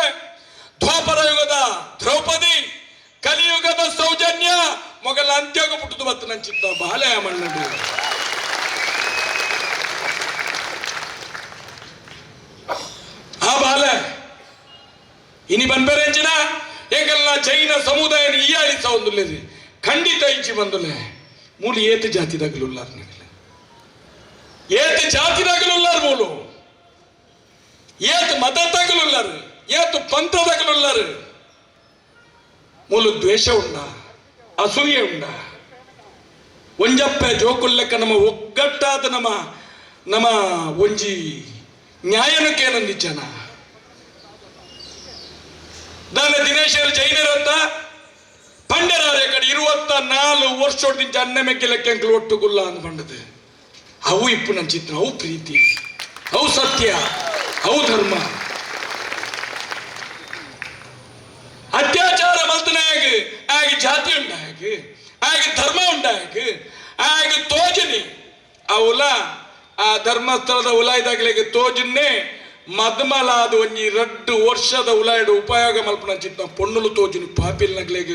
ದ್ವಾಪರ ಯುಗದ ದ್ರೌಪದಿ, ಕಲಿಯುಗದ ಸೌಜನ್ಯ ಮೊಗಲ ಅಂತ್ಯೋಗ ಪುಟ್ಟದು ಬತ್ತು ನಂಚಿತ್ತ ಬಾಲೆ ಮಣ್ಣು. ಆ ಬಾಲೆ ಇನಿ ಬನ್ಬೆರೆಂಚಿನ ಎಂಗಲ್ಲ ಜೈನ ಸಮುದಾಯ ಈಯಾಳಿಸ ಒಂದುಲ್ಲೇರಿ ಖಂಡಿತ ಇಚ್ಚಿ ಬಂದುಲೆ ಮೂಲು ಏತು ಜಾತಿದಾಗಲುಲ್ಲಾರ್ ನಿಗಲ ಏತು ಜಾತಿದಾಗಲುಲ್ಲಾರ್ ಮೂಲು ಏತು ಮತದಾಗಲುಲ್ಲಾರು ಏತು ಪಂಥದಾಗಲುಲ್ಲಾರು ಮೂಲು ದ್ವೇಷ ಉಂಡ ಅಸೂಯೆ ಉಂಡ ಒಂಜಪ್ಪೆ ಜೋಕುಲ್ಲೆಕ್ಕ ನಮ್ಮ ಒಗ್ಗಟ್ಟಾದ ನಮ್ಮ ನಮ್ಮ ಒಂಜಿ ನ್ಯಾಯನಕ್ಕೇನೊಂದಿಜ್ಜನ ದಾನ ದಿನೇಶರು ಜೈನರತ್ತ ಪಂಡರಾರೆ ಕಡೆ 24 ವರ್ಷದಿಂದ ಅನ್ನ ಮೆಕ್ಕೆಲೆಕ್ಕೆ ಅಂಕಲ್ ಒಟ್ಟುಗುಲ್ಲ ಅಂದ್ ಬಂಡದು ಅವು ಇಪ್ಪು ನನ್ನ ಚಿತ್ರ ಅವು ಪ್ರೀತಿ ಅವು ಸತ್ಯ ಅವು ಧರ್ಮ. ಅತ್ಯಾಚಾರ ಮಲ್ತನಾಗ ಆಗ ಜಾತಿ ಉಂಡಾಗ ಆಗ ಧರ್ಮ ಉಂಡಾಗ ಆಗ ತೋಜನಿ ಆ ಉಲ ಆ ಧರ್ಮಸ್ಥಳದ ಉಲ ಇದಾಗಲಿಗೆ ತೋಜನ್ನೇ ಮದ್ಮಲಾದ ಒಂಜಿ ರಡ್ಡು ವರ್ಷದ ಉಲಾಯಡು ಉಪಯೋಗ ಮಲ್ಪುನ ಚಿತ್ತ ಪೊಣ್ಣುಲು ತೋಜುನಿ ಪಾಪಿಲ್ ನಗ್ಲೆಗ್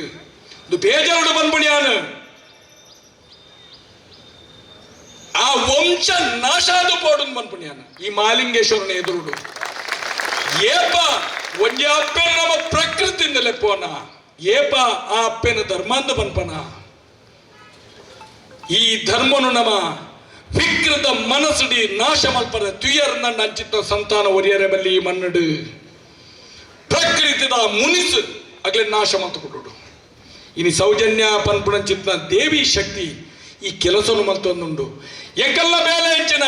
ಇದು ಬೇಜಾರುಡು ಬಂದ್ಬಿಡಿಯಾನು ಆ ವಂಶ ನಾಶಾದು ಪೋಡುನ್ ಬಂದ್ಬಿಡಿಯಾನ ಈ ಮಾಲಿಂಗೇಶ್ವರನ ಎದುರುಡು. ಏಪ ಒಂಜಿ ಅಪ್ಪೆನ ನಮ್ಮ ಪ್ರಕೃತಿಯಿಂದಲೇ ಪೋನ, ಏಪ ಆ ಅಪ್ಪೆನ ಧರ್ಮಾಂದ ಬನ್ಪನ. ಈ ಧರ್ಮನು ನಮ್ಮ ವಿಕೃತ ಮನಸ್ಸುಡಿ ನಾಶ ಮಲ್ಪರ ತುಯರ್ ನನ್ನ ಅಂಚಿತ್ತ ಸಂತಾನ ಒರಿಯರೆ ಬಲ್ಲಿ ಮನ್ನಡು ಪ್ರಕೃತಿದ ಮುನಿಸು ಅಗ್ಲೆ ನಾಶ ಮಲ್ತು. ಇನಿ ಸೌಜನ್ಯ ಪನ್ಪುಣಂಚಿತ್ನ ದೇವಿ ಶಕ್ತಿ ಈ ಕೆಲಸನು ಮಲ್ತೊಂದುಂಡು. ಎಂಕಲ್ಲ ಬೇಲೆ ಹೆಂಚಿನ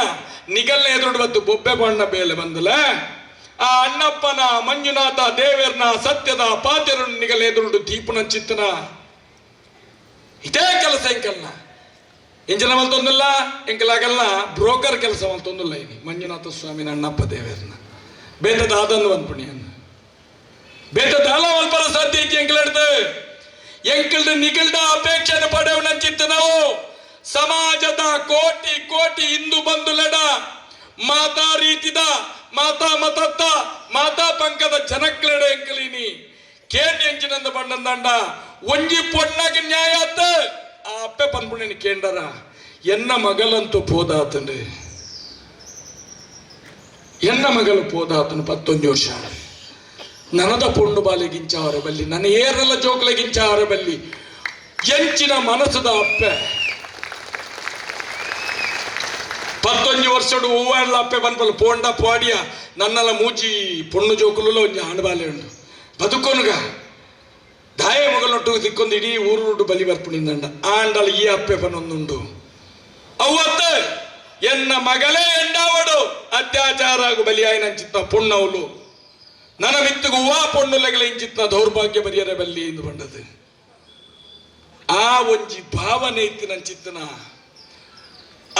ನಿಗಲ್ನ ಎದುರುಡು ಬತ್ತು ಬೊಬ್ಬೆ ಬಣ್ಣ ಬೇಲೆ ಬಂದಲ ಆ ಅಣ್ಣಪ್ಪನ ಮಂಜುನಾಥ ದೇವೆರ್ನ ಸತ್ಯದ ಪಾತೆರನ್ನು ನಿಗಲ ಎದುರುಡು ದೀಪನಂಚಿತ್ತನ ಇದೇ ಕೆಲಸ ಎಂಕಲ್ನ ಎಂಚಿನ ಮಲ್ತೊಂದಿಲ್ಲ ಎಂಕಲಾಗಲ್ಲ ಬ್ರೋಕರ್ ಕೆಲಸ ಮಲ್ತೊಂದಿಲ್ಲ ಇನಿ ಮಂಜುನಾಥ ಸ್ವಾಮಿನ ಅಣ್ಣಪ್ಪ ದೇವೆರ್ನ ಬೇತ ದಾದನ್ನು ಬಂದ್ಪುಣಿಯನ್ನ ಬೇತ ದಾಲ ಮಲ್ಪರ ಸಾಧ್ಯ ಇಜ್ಜಿ ಎಂಕಲೆಡ್ದು ಎಂಕಲ್ದ ನಿಗಲ್ದ ಅಪೇಕ್ಷೆನ ಪಡೆವನಂಚಿತ್ತ ನಾವು ಸಮಾಜದ ಕೋಟಿ ಕೋಟಿ ಹಿಂದೂ ಬಂಧುಲೆಡ ಮಾತಾ ರೀತಿದ ಮಾತಾ ಮತತ್ತ ಮಾತಾ ಪಂಕದ ಜನಕ್ಲೆಡ ಎಂಕಲಿನಿ ಕೇಂದ್ರ ಎಂಚಿನಂದ ಬಂಡಂದಂಡ ಒಂಜಿ ಪೊಣ್ಣಗೆ ನ್ಯಾಯ ಆತ ಆ ಅಪ್ಪೆ ಪನ್ಪುಣನಿ ಕೇಂಡರ ಎನ್ನ ಮಗಲಂತೂ ಪೋದಾತಂಡು ಎನ್ನ ಮಗಲು ಪೋದಾತನು 11 ವರ್ಷ ನನದ ಪೊಣ್ಣು ಬಾಲೆಗಿಂಚಾವರ ಬಲ್ಲಿ ನನ್ನ ಏರಲ್ಲ ಜೋಕುಲೆಗಿಂಚಾವರ ಬಲ್ಲಿ ಎಂಚಿನ ಮನಸ್ಸದ ಅಪ್ಪೆ 11 ವರ್ಷಡು ಹೂವಾಡ್ಲ ಅಪ್ಪೆ ಬನ್ಪಲ್ ಪೋಂಡ ಪೋಡಿಯ ನನ್ನಲ ಮೂಜಿ ಪೊಣ್ಣು ಜೋಕುಲು ಒಂಜಿ ಆಣ್ ಬಾಲೆ ಉಂಡು ಬದುಕೋನುಗ ದಾಯ ಮಗಲೊಟ್ಟು ತಿಕ್ಕೊಂದು ಇಡೀ ಊರು ಬಲಿ ಬರ್ಪುಣಿಂದಂಡ ಆಂಡಲ ಈ ಅಪ್ಪೆ ಪನೊಂದುಂಡು ಅವ್ವತ್ತ ಎನ್ನ ಮಗಲೇ ಎಂಡಾವಡು ಅತ್ಯಾಚಾರ ಆಗು ಬಲಿಯಾಯಿನಂಚಿತ್ತ ಪೊಣ್ಣವಳು ನನ್ನ ಮಿತ್ತುಗು ಹೂವಾ ಪೊಣ್ಣುಲೆಗಳ ಇಂಚಿತ್ತ ದೌರ್ಭಾಗ್ಯ ಬರಿಯರೆ ಬಲ್ಲಿ ಎಂದು ಬಂಡದು ಆ ಒಂಜಿ ಭಾವನೆ ಇತ್ತು ನಂಚಿತ್ತನ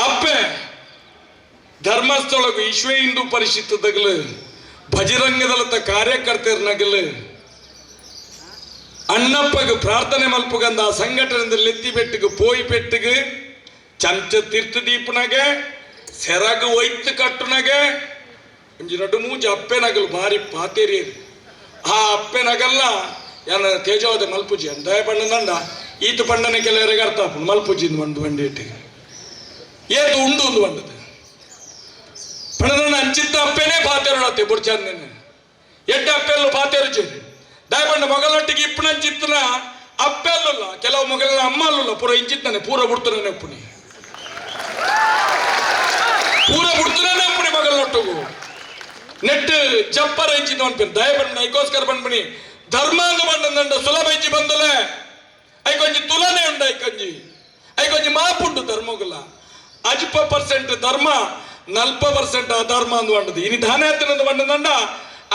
ಅಪ್ಪೆ ಧರ್ಮಸ್ಥಳಗು ವಿಶ್ವ ಹಿಂದೂ ಪರಿಷತ್ ದಗಲು ಬಜರಂಗದಳದ ಕಾರ್ಯಕರ್ತರನಗಲು ಅಣ್ಣಪ್ಪಗೆ ಪ್ರಾರ್ಥನೆ ಮಲ್ಪುಗಂದ ಆ ಸಂಘಟನೆ ಲೆತ್ತಿ ಪೆಟ್ಟಿಗೆ ಪೋಯಿ ಪೆಟ್ಟಿಗೆ ಚಂಚ ತೀರ್ಥ ದೀಪನಾಗೆ ಸೆರಗು ಒಯ್ತು ಕಟ್ಟುನಗೆ ಒಂಜಿ ರಡ್ಡು ಮೂಜಿ ಅಪ್ಪೆನಗಲು ಭಾರಿ ಪಾತೇರಿ ಆ ಅಪ್ಪೆನಗಲ್ಲ ಯಾನ ತೇಜವಾದ ಮಲ್ಪುಜಿ ಅಂತ ಪಣ್ಣಂದ ಈತ ಪಣ್ಣನೆ ಕೆಲವರಿಗೆ ಅರ್ಥ ಆಪುಂಡು ಮಲ್ಪುಜಿ ಒಂದು ಬಂಡಿ ಇಟ್ಟಿಗೆ ಏತು ಉಂಡು ಒಂದು ಬಂಡದು ಪಣ್ಣನ ಅಂಚಿತ್ತ ಅಪ್ಪೆನೇ ಪಾತೇರುಡತ್ತೆ ಬುರ್ಚಾಂದೇನೆ ಎಡ್ಡ ಅಪ್ಪೆಲ್ಲು ಪಾತೇರು ಚೇರಿ ದಯಪಂಡ ಮೊಗಲೊಟ್ಟಿಗೆ ಇಪ್ಪನಂಚಿತ್ತನ ಅಪ್ಪೆಲ್ಲಲ್ಲ ಕೆಲವು ಮೊಗಲ ಅಮ್ಮ ಅಲ್ಲಲ್ಲ ಪೂರ ಇಂಚಿತ್ತಾನೆ ಪೂರ ಬಿಡ್ತಾನೆ ಉಪ್ಪುನಿ ಪೂರ ಬಿಡ್ತಾನೆ ಉಪ್ಪುನಿ ಮಗಲೊಟ್ಟಿಗೂ ನೆಟ್ ಚಪ್ಪರ ಇಂಚಿನ ಅನ್ಪಿನ ದಯಪಂಡ ಐಕೋಸ್ಕರ ಬಂದ್ಬಿನಿ ಧರ್ಮಾಂಗ ಬಂಡಂದಂಡ ಸುಲಭ ಇಂಚಿ ಬಂದಲೆ ಐಕೊಂಜಿ ತುಲನೆ ಉಂಡು ಐಕೊಂಜಿ ಐಕೊಂಜಿ ಮಾಪುಂಡು ಧರ್ಮಗುಲ ಅಜ್ಪ ಪರ್ಸೆಂಟ್ ಧರ್ಮ 40% ಅಧರ್ಮ ಅಂದು ಬಂಡದು ಇನಿ ದಾನ ಆತನಂದು ಬಂಡದಂಡ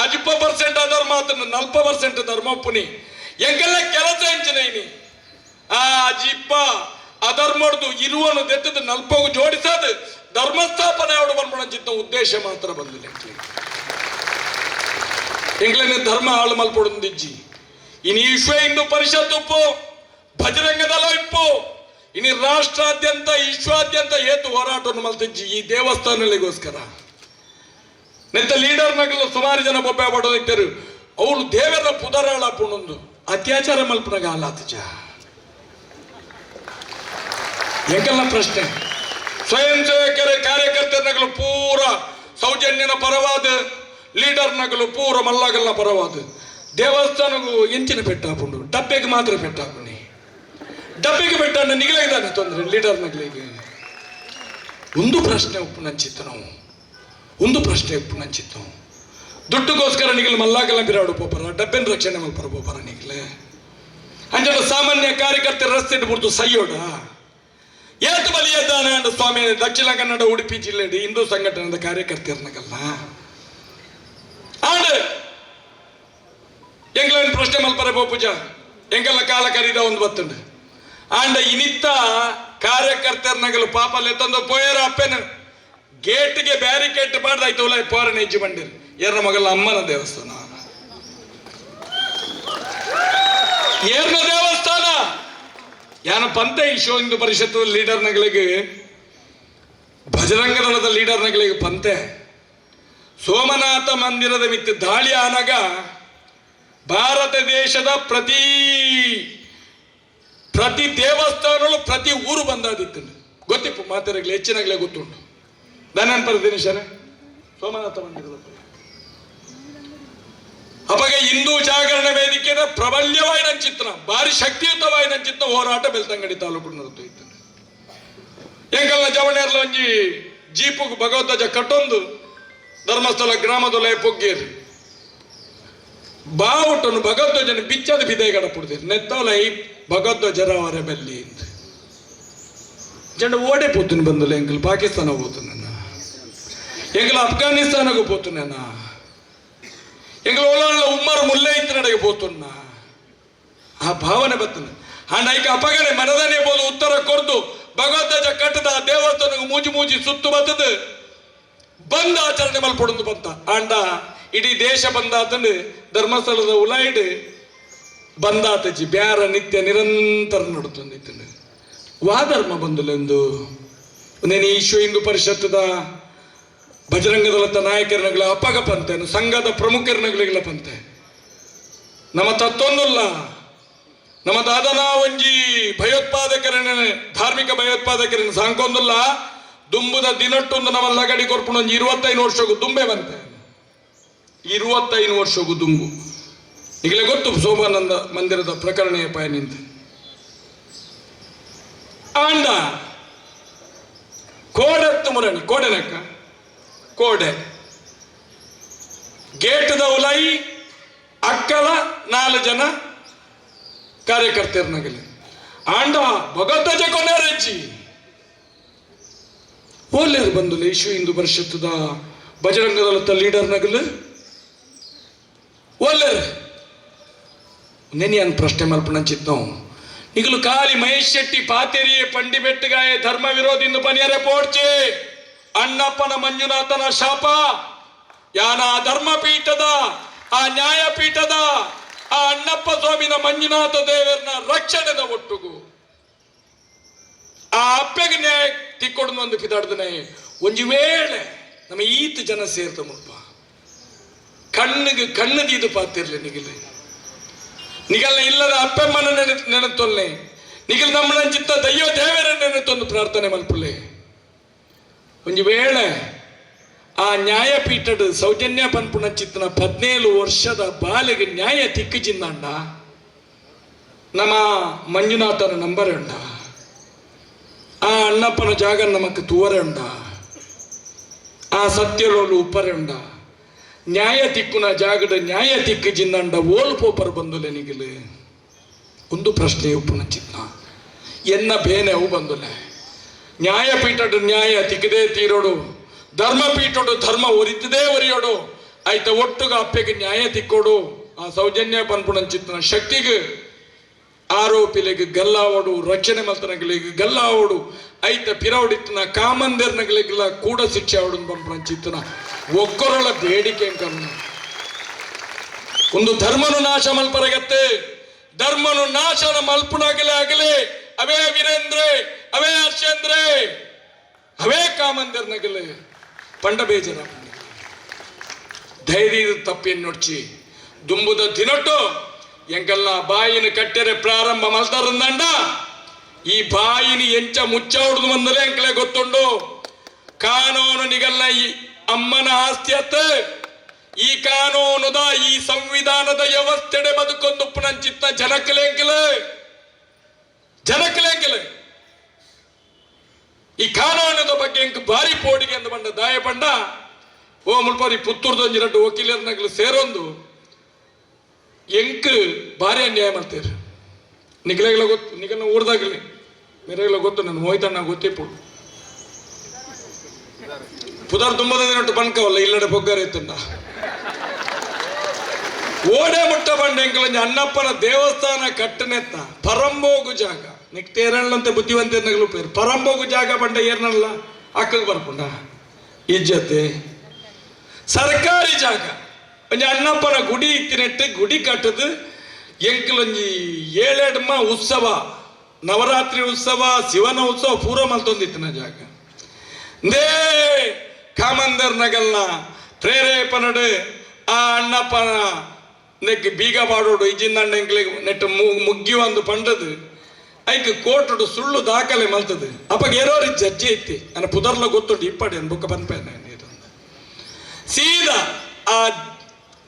ಅಜ್ಪ ಪರ್ಸೆಂಟ್ ಅಧರ್ಮ ಆತನ 40% ಧರ್ಮ ಒಪ್ಪುನಿ ಎಂಕೆಲ್ಲ ಕೆಲಸ ಎಂಚಿನ ಇನಿ ಆ ಅಜಿಪ್ಪ ಅಧರ್ಮಡ್ದು ಇರುವನು ದೆತ್ತದ ನಲ್ಪಗು ಜೋಡಿಸಾದ ಧರ್ಮಸ್ಥಾಪನೆ ಅವಡು ಬಂದ್ಬಿಡ ಉದ್ದೇಶ ಮಾತ್ರ ಬಂದಿಲ್ಲ ಎಂಗ್ಲನೆ ಧರ್ಮ ಹಾಳು ಮಲ್ಪೊಡೊಂದಿಜ್ಜಿ ಇನಿ ವಿಶ್ವ ಹಿಂದೂ ಪರಿಷತ್ ಉಪ್ಪು ಬಜರಂಗದಳ ಇಪ್ಪು ಇನಿ ರಾಷ್ಟ್ರಾದ್ಯಂತ ವಿಶ್ವಾದ್ಯಂತ ಏತು ಹೋರಾಟವನ್ನು ಮಲ್ತಿಜ್ಜಿ ಈ ದೇವಸ್ಥಾನಗಳಿಗೋಸ್ಕರ ನೆತ್ತ ಲೀಡರ್ನಗಲು ಸುಮಾರು ಜನ ಬೊಬ್ಬೆ ಪಡೋದಿದ್ದರು ಅವಳು ದೇವರ ಪುದರಾಳ ಪುಣೊಂದು ಅತ್ಯಾಚಾರ ಮಲ್ಪನಾಗ ಆಲಾತಜ ಎಂಕೆಲ್ಲ ಪ್ರಶ್ನೆ ಸ್ವಯಂ ಸೇವಕರ ಕಾರ್ಯಕರ್ತರನಗಲು ಪೂರ ಸೌಜನ್ಯನ ಪರವಾದ ಲೀಡರ್ನಗಲು ಪೂರ ಮಲ್ಲಾಗಲ್ನ ಪರವಾದ ದೇವಸ್ಥಾನಗೂ ಎಂಚಿನ ಪೆಟ್ಟಾಪುಂಡು ಡಬ್ಬೆಗೆ ಮಾತ್ರ ಪೆಟ್ಟಾಪುಣಿ ಡಬ್ಬೆಗೆ ಪೆಟ್ಟಾಂಡ ನಿಗಲಾಗಿದ್ದಾನೆ ತೊಂದರೆ ಲೀಡರ್ನಗಲಿಗೆ ಒಂದು ಪ್ರಶ್ನೆ ಉಪ್ಪು ನಂಚಿತ್ತು ನಾವು ಒಂದು ಪ್ರಶ್ನೆ ಉಪ್ಪು ನಂಚಿತ್ತು ದುಡ್ಡುಗೋಸ್ಕರ ನಿಗಲು ಮಲ್ಲಾಗಲ್ಲ ಬಿರಾಡು ಪೋಪರ ಡಬ್ಬೆನ ರಕ್ಷಣೆ ಮಲ್ಪರ ಪೋಪರ ನಿಗಲೆ ಅಂಚನ ಸಾಮಾನ್ಯ ಕಾರ್ಯಕರ್ತರ ರಸ್ತೆ ಬಿಡ್ತು ಸೈಯೋಡ ಏತು ಬಲಿಯದ್ದಾನೆ ಅಂಡ ಸ್ವಾಮಿ ದಕ್ಷಿಣ ಕನ್ನಡ ಉಡುಪಿ ಜಿಲ್ಲೆ ಹಿಂದೂ ಸಂಘಟನೆದ ಕಾರ್ಯಕರ್ತರನಗಲ್ಲ ಆಂಡ್ ಎಂಗ್ಲನ್ ಪ್ರಶ್ನೆ ಮಲ್ಪರೆ ಪೋಪುಜ ಎಂಗೆಲ್ಲ ಕಾಲ ಕರೀದ ಒಂದು ಬತ್ತುಂಡು ಆಂಡ ಇನಿತ್ತ ಕಾರ್ಯಕರ್ತರನಗಲು ಪಾಪ ಲೆತ್ತಂದು ಪೋಯರ ಅಪ್ಪೆನ ಗೇಟ್ಗೆ ಬ್ಯಾರಿಕೇಡ್ ಮಾಡ್ದಾಯ್ತು ಉಲ ಪೋರನೆ ಹೆಜ್ಜೆ ಬಂಡಿರು ಏರ್ನ ಮಗಲ ಅಮ್ಮನ ದೇವಸ್ಥಾನ ಏರ್ನ ದೇವಸ್ಥಾನ ಯಾನ ಪಂತೆ ವಿಶ್ವ ಹಿಂದೂ ಪರಿಷತ್ ಲೀಡರ್ನಗಳಿಗೆ ಬಜರಂಗ ದಳದ ಲೀಡರ್ನಗಳಿಗೆ ಪಂತೆ ಸೋಮನಾಥ ಮಂದಿರದ ಮಿತ್ತು ದಾಳಿ ಆನಗ ಭಾರತ ದೇಶದ ಪ್ರತಿ ಪ್ರತಿ ದೇವಸ್ಥಾನಗಳು, ಪ್ರತಿ ಊರು ಬಂದಾದಿತ್ತು. ಗೊತ್ತಿಪ್ಪು ಮಾತಾಡಗ್ಲಿ ಹೆಚ್ಚಿನಾಗಲೇ ಗೊತ್ತುಂಟು. ದಾನನ್ ಪರದಿನ ಸೋಮನಾಥ ಮಂದಿರದ ಅಪಗ ಹಿಂದೂ ಜಾಗರಣ ವೇದಿಕೆಯ ಪ್ರಬಲ್ಯವಾಯಿನ ಚಿತ್ರ, ಭಾರಿ ಶಕ್ತಿಯುತವಾಯಿನ ಚಿತ್ರ ಹೋರಾಟ ಬೆಳ್ತಂಗಡಿ ತಾಲೂಕು ನಡತು. ಎಂಕಲ್ನ ಜವಣೇರ್ಲ ಒಂಜಿ ಜೀಪುಗು ಭಗವದ್ವಜ ಕಟ್ಟೊಂದು ಧರ್ಮಸ್ಥಳ ಗ್ರಾಮದೊಲೆ ಪೊಗ್ಗೇರಿ ಬಾವುಟನು ಭಗವದ್ವಜನ ಬಿಚ್ಚದ ಬಿದೆಗಡ ಪುಡ್ದಿರ್ ನೆತ್ತೋಲ ಈ ಭಗವದ್ವಜರವರ ಬೆಲ್ಲಿ ಜಂಡ ಓಡೆ ಪೋತುನಿ ಬಂದಲ್ಲ. ಎಂಕಲ್ ಪಾಕಿಸ್ತಾನ ಪೋತುನ, ಎಂಕಲ್ ಅಫ್ಘಾನಿಸ್ತಾನకు పోతున్నా, ಎಂಕಲ್ ಓಲಾಂಡ್ಲ ಉಮ್ಮರ್ ಮುಲ್ಲೆ ಇತ್ತಿನಡೆಗೆ ಪೋತುನ್ನ. ಆ ಭಾವನೆ ಬರ್ತದೆ. ಅಂಡ್ ಐಕ ಅಪಗನೆ ಮನದನೆ ಬೋದು ಉತ್ತರ ಕೊರ್ದು ಭಗವದ್ವಜ ಕಟ್ಟದ ದೇವಸ್ಥಾನಕ್ಕೆ ಮೂಜಿ ಮೂಜಿ ಸುತ್ತು ಬತ್ತದು ಬಂದ್ ಆಚರಣೆ ಮಲ್ಪೊಡೊಂದು ಬಂತ. ಆಂಡ ಇಡೀ ದೇಶ ಬಂದಾತಂಡು ಧರ್ಮಸ್ಥಳದ ಉಲಾಯಿಡ್ ಬಂದಾತಜಿ, ಬ್ಯಾರ ನಿತ್ಯ ನಿರಂತರ ನಡುತ್ತೊಂದಿತ್ತಂಡು. ವಾ ಧರ್ಮ ಬಂದುಲೆಂದು ನೇನು ವಿಶ್ವ ಹಿಂದೂ ಪರಿಷತ್ತದ ಬಜರಂಗದಳದ ನಾಯಕರನಗಳ ಅಪ್ಪಗ ಪಂತೆ, ಸಂಘದ ಪ್ರಮುಖರನಗಳಿಗೆಲ್ಲ ಪಂತೆ. ನಮ್ಮ ತತ್ತೊಂದುಲ್ಲ, ನಮ್ಮ ದಾದನ ಒಂಜಿ ಭಯೋತ್ಪಾದಕರನ್ನ, ಧಾರ್ಮಿಕ ಭಯೋತ್ಪಾದಕರನ್ನ ಸಾಂಕೊಂದುಲ್ಲ. ದುಂಬುದ ದಿನಟ್ಟೊಂದು ನಮ್ಮ ಲಗಡಿ ಕೊರ್ಪುಣ ಒಂಜಿ 25 ವರ್ಷಕ್ಕೂ ದುಂಬೆ ಬಂತೆ, 25 ವರ್ಷಕ್ಕೂ ದುಂಬು. ಈಗಲೇ ಗೊತ್ತು ಸೋಮಾನಂದ ಮಂದಿರದ ಪ್ರಕರಣ ಪಾಯ ನಿಂತ. ಆಂಡ ಕೋಡೆತ್ತು ಮುರಣಿ ಕೋಡೆನಕ್ಕ ಕೋಡೆ ಗೇಟದ ಉಲೈ ಅಕ್ಕಲ ನಾಲು ಜನ ಕಾರ್ಯಕರ್ತರನಾಗಲಿ. ಆಂಡ ಭಗವದ್ವಜ ಕೊನೆರಜ್ಜಿ ಓಲೇರು ಬಂದು ವಿಶ್ವ ಹಿಂದೂ ಪರಿಷತ್ತದ ಬಜರಂಗದಳದ ಲೀಡರ್ ನಗಲು ಓಲೇರು. ನೆನೆ ಪ್ರಶ್ನೆ ಮಲ್ಪಣ ಚಿತ್ತವು. ನಿಗಲು ಕಾಲಿ ಮಹೇಶ್ ಶೆಟ್ಟಿ ಪಾತೆರಿಯೇ ಪಂಡಿ ಬೆಟ್ಟಗಾಯ ಧರ್ಮ ವಿರೋಧಿಂದು ಪನಿಯರೆ ಪೋಡ್ಚೆ. ಅಣ್ಣಪ್ಪನ ಮಂಜುನಾಥನ ಶಾಪ ಯಾನ ಧರ್ಮಪೀಠದ, ಆ ನ್ಯಾಯಪೀಠದ, ಆ ಅಣ್ಣಪ್ಪ ಸ್ವಾಮಿನ ಮಂಜುನಾಥ ದೇವರನ್ನ ರಕ್ಷಣೆದ ಒಟ್ಟುಗು ಆ ಅಪ್ಪೆಗೆ ನ್ಯಾಯ ತಿಕ್ಕೊಡು ಒಂದು ಪಿದಾಡ್ದನೆ. ಒಂಜಿ ವೇಳೆ ನಮ್ಮ ಈತ ಜನ ಸೇರ್ತ ಮುಲ್ಪ ಕಣ್ಣಿಗೆ ಕಣ್ಣು ದೀದು ಪಾತಿರ್ಲಿ. ನಿಗಿಲೆ ನಿಗಲ್ನ ಇಲ್ಲದ ಅಪ್ಪಮ್ಮನ ನೆನತೊಲ್ಲೆ. ನಿಗಲ್ ನಮ್ಮ ಚಿತ್ತ ದಯ್ಯೋ ದೇವರ ನೆನೆತೊಂದು ಪ್ರಾರ್ಥನೆ ಮಲ್ಪುಲೆ. ಒಂಜಿ ವೇಳೆ ಆ ನ್ಯಾಯಪೀಠದ ಸೌಜನ್ಯ ಪನ್ಪುಣ ಚಿತ್ತನ 17 ವರ್ಷದ ಬಾಲೆಗೆ ನ್ಯಾಯ ತಿಕ್ಕು ಚಿಂದಂಡ ನಮ್ಮ ಮಂಜುನಾಥನ ನಂಬರ್ ಉಂಡ, ಆ ಅಣ್ಣಪ್ಪನ ಜಾಗ ನಮಕ್ ತೂವರೆ ಉಂಡ, ಆ ಸತ್ಯಲೋಲು ಉಪ್ಪರೆ ಉಂಡ. ನ್ಯಾಯ ತಿಕ್ಕುನ ಜಾಗದ ನ್ಯಾಯ ತಿಕ್ಕು ಜಿಂದಂಡ ಓಲ್ ಪೋಪರ್ ಬಂದುಲೆ ನಿಗಿಲು? ಒಂದು ಪ್ರಶ್ನೆ ಉಪ್ಪುನ ಚಿತ್ತ ಎನ್ನ ಬೇನೆ ಅವು ಬಂದುಲೆ. ನ್ಯಾಯಪೀಠದ ನ್ಯಾಯ ತಿಕ್ಕದೇ ತೀರೋಡು, ಧರ್ಮಪೀಠಡು ಧರ್ಮ ಒರಿತದೇ ಒರಿಯೋಡು. ಆಯ್ತ ಒಟ್ಟುಗ ಅಪ್ಪೆಗೆ ನ್ಯಾಯ ತಿಕ್ಕೋಡು. ಆ ಸೌಜನ್ಯ ಪನ್ಪುಣ ಚಿತ್ತನ ಶಕ್ತಿಗೆ ಆರೋಪಿಲಿಗೆ ಗಲ್ಲಾವಡು, ರಕ್ಷಣೆ ಮಲ್ತನಗಳಿಗೆ ಗಲ್ಲಾವಡು, ಐತ ಪಿರವಡಿತ್ತನ ಕಾಮಂದಿರ್ನಗಳಿಗೆಲ್ಲ ಕೂಡ ಶಿಕ್ಷೆ ಅವಡು ಪನ್ಪುಣ ಚಿತ್ತನ ಒಕ್ಕೊರಳ ಬೇಡಿಕೆ ಅಂಕರ್ನ. ಒಂದು ಧರ್ಮನು ನಾಶ ಮಲ್ಪರಗತ್ತೆ. ಧರ್ಮನು ನಾಶನ ಮಲ್ಪುಣಾಗಲೇ ಆಗಲೇ ಅವೇ ವೀರೇಂದ್ರೆ, ಅವೇ ಹರ್ಷೇಂದ್ರೆ, ಅವೇ ಕಾಮಂದಿರ್ನಗಲೆ ಪಂಡ ಬೇಜಾರ. ಧೈರ್ಯ ತಪ್ಪಿ ನೋಡ್ಚಿ. ದುಂಬುದ ದಿನಟ್ಟು ಎಂಕಲ್ನ ಬಾಯಿನ ಕಟ್ಟೆರೆ ಪ್ರಾರಂಭ ಮಲ್ತಾರಂದಂಡ ಈ ಬಾಯಿನಿ ಎಂಚ ಮುಚ್ಚ ಹೊಡೆದು ಬಂದರೆ ಎಂಕಲೆ ಗೊತ್ತುಂಡು. ಕಾನೂನು ನಿಗಲ್ನ ಈ ಅಮ್ಮನ ಆಸ್ತಿ ಅತ್ತ. ಈ ಕಾನೂನುದ, ಈ ಸಂವಿಧಾನದ ವ್ಯವಸ್ಥೆಡೆ ಬದುಕೊಂದು ಚಿತ್ತ ಜನಕ್ಕಲೆ ಎಂಕಲೆ ಜನಕ್ಕಲೆ ಎಂಕಲೆ. ಈ ಕಾನೂನದ ಬಗ್ಗೆ ಎಂಕ್ ಭಾರಿ ಪೋಡಿಗೆ ಅಂದ ಬಂಡ ದಾಯ ಪಂಡ ಓ ಮುಲ್ಪಾರಿ ಪುತ್ತೂರ್ದೊಂಜಿ ರಡ್ಡು ವಕೀಲರ್ನಗ್ಲು ಸೇರೊಂದು ಎಂಕ್ ಭಾರಿ ಅನ್ಯಾಯ ಮಾಡ್ತೀರಿ. ನಿಗಲೆಗಳ ಗೊತ್ತು, ನಿಗಲ್ನ ಊರ್ದಾಗಲಿ ಮೇರೆಗಳ ಗೊತ್ತು. ನನ್ನ ಮೋಹಿತಣ್ಣ ಗೊತ್ತಿಪ್ಪು. ಪುದರ್ ತುಂಬದ ದಿನಟ್ಟು ಬಣ್ಕವಲ್ಲ ಇಲ್ಲಡೆ ಬೊಗ್ಗರ ಇತ್ತಂಡ. ಓಡೆ ಮುಟ್ಟ ಬಂಡ ಎಂಕಲಂಜಿ ಅಣ್ಣಪ್ಪನ ದೇವಸ್ಥಾನ ಕಟ್ಟನೆತ್ತ ಪರಂಬೋಗು ಜಾಗ. ನೆಕ್ಸ್ಟ್ ಏರಣ್ಣಂತೆ ಬುದ್ಧಿವಂತ ಪೇರು. ಪರಂಬೋಗು ಜಾಗ ಬಂಡ ಏರ್ನಲ್ಲ ಅಕ್ಕಗೆ ಬರ್ಪುಂಡ ಇಜ್ಜತೆ. ಸರ್ಕಾರಿ ಜಾಗ ಒಂಜಿ ಅಣ್ಣಪ್ಪನ ಗುಡಿ ಇತ್ತಿನೆಟ್ಟು ಗುಡಿ ಕಟ್ಟದು ಎಂಕಲೊಂಜಿ ಏಳೆಡ್ಮ ಉತ್ಸವ, ನವರಾತ್ರಿ ಉತ್ಸವ, ಶಿವನ ಉತ್ಸವ ಪೂರ ಮಲ್ತೊಂದಿತ್ತಿನ ಜಾಗ. They ಕಾಮಂದರ್ ನಗಲ್ನ ಪ್ರೇರೇಪನಡು ಆ ಅಣ್ಣಪ್ಪನ ನೆಕ್ ಬೀಗ ಪಾಡೋಡು ಇಜ್ಜಿಂದಂಡ ಎಂಕ್ಲೆಗ್ ನೆಟ್ ಮುಗ್ಗಿವಂದು ಪಂಡದು ಐಕ್ ಕೋರ್ಟುಡು ಸುಳ್ಳು ದಾಖಲೆ ಮಲ್ತದು. ಅಪ್ಪಗ ಏರೋರಿ ಜಡ್ಜಿ ಇತ್ತಿ ನನ್ನ ಪುದರ್ಲ ಗೊತ್ತುಂಟು ಇಪ್ಪಡಿ ಅನ್ ಬುಕ್ಕ ಪನ್ಪೇನೆ. ಸೀದಾ ಆ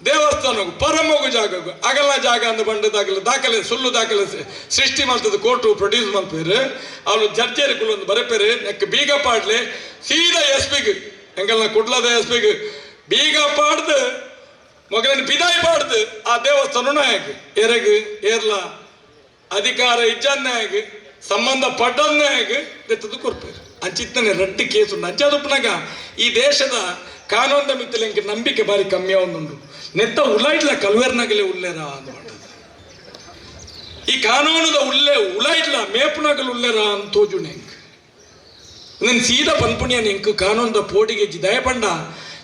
ದೇವಸ್ಥಾನಗು ಪರಮಗು ಜಾಗಗು ಅಗಲ ಜಾಗ ಅಂದ ಬಂಡದಾಗಲ ದಾಖಲೆ ಸುಳ್ಳು ದಾಖಲೆ ಸೃಷ್ಟಿ ಮಲ್ತದ ಕೋರ್ಟು ಪ್ರೊಡ್ಯೂಸ್ ಮಲ್ಪೇರು. ಅವಳು ಜಡ್ಜೇರಿ ಕುಲ್ಲೊಂದು ಬರೆಪೇರು ನೆಕ್ ಬೀಗ ಪಾಡ್ಲೆ. ಸೀದಾ ಎಸ್ ಪಿಗ್ ಎಂಕಲ್ನ ಕುಡ್ಲದ ಎಸ್ ಪಿಗ್ ಬೀಗ ಪಾಡ್ದು ಮೊಗಲನ್ನು ಬಿದಾಯಿ ಪಾಡ್ದು ಆ ದೇವಸ್ಥಾನ ನಾಯಕ್ ಎರೆಗ್ ಏರ್ಲ ಅಧಿಕಾರ ಇಜ್ಜನ್ನಾಗ ಸಂಬಂಧ ಪಡ್ಡನ್ನಾಗ ದೆತ್ತದು ಕೊರ್ಪೇರು. ಅಂಚಿತ್ತನೆ ರಡ್ಡು ಕೇಸು ಉಂಡು. ಅಂಚಾದುಪ್ಪನಾಗ ಈ ದೇಶದ ಕಾನೂನು ಮಿತ್ತಲೆ ಎಂಕ್ ನಂಬಿಕೆ ಬಾರಿ ಕಮ್ಮಿ ಉಂಡು. ನೆತ್ತ ಉಲಾಯ್ಡ್ಲ ಕಲ್ವೇರ್ನಗಲೆ ಉಲ್ಲೇರ ಅಂದ್ ಪಂಡದು. ಈ ಕಾನೂನುದ ಉಲ್ಲೆ ಉಲಾಯ್ಡ್ಲ ಮೇಪುನಗಲು ಉಲ್ಲೇರ ಅಂತ ತೋಜುಣೆ ಎಂಕ್. నేను ಸೀದಾ ಪನ್ಪುಣಿಯನ್ ಎಂಕ್ ಕಾನೂನುದ ಪೋಟಿಗೆ ದಯಪಂಡ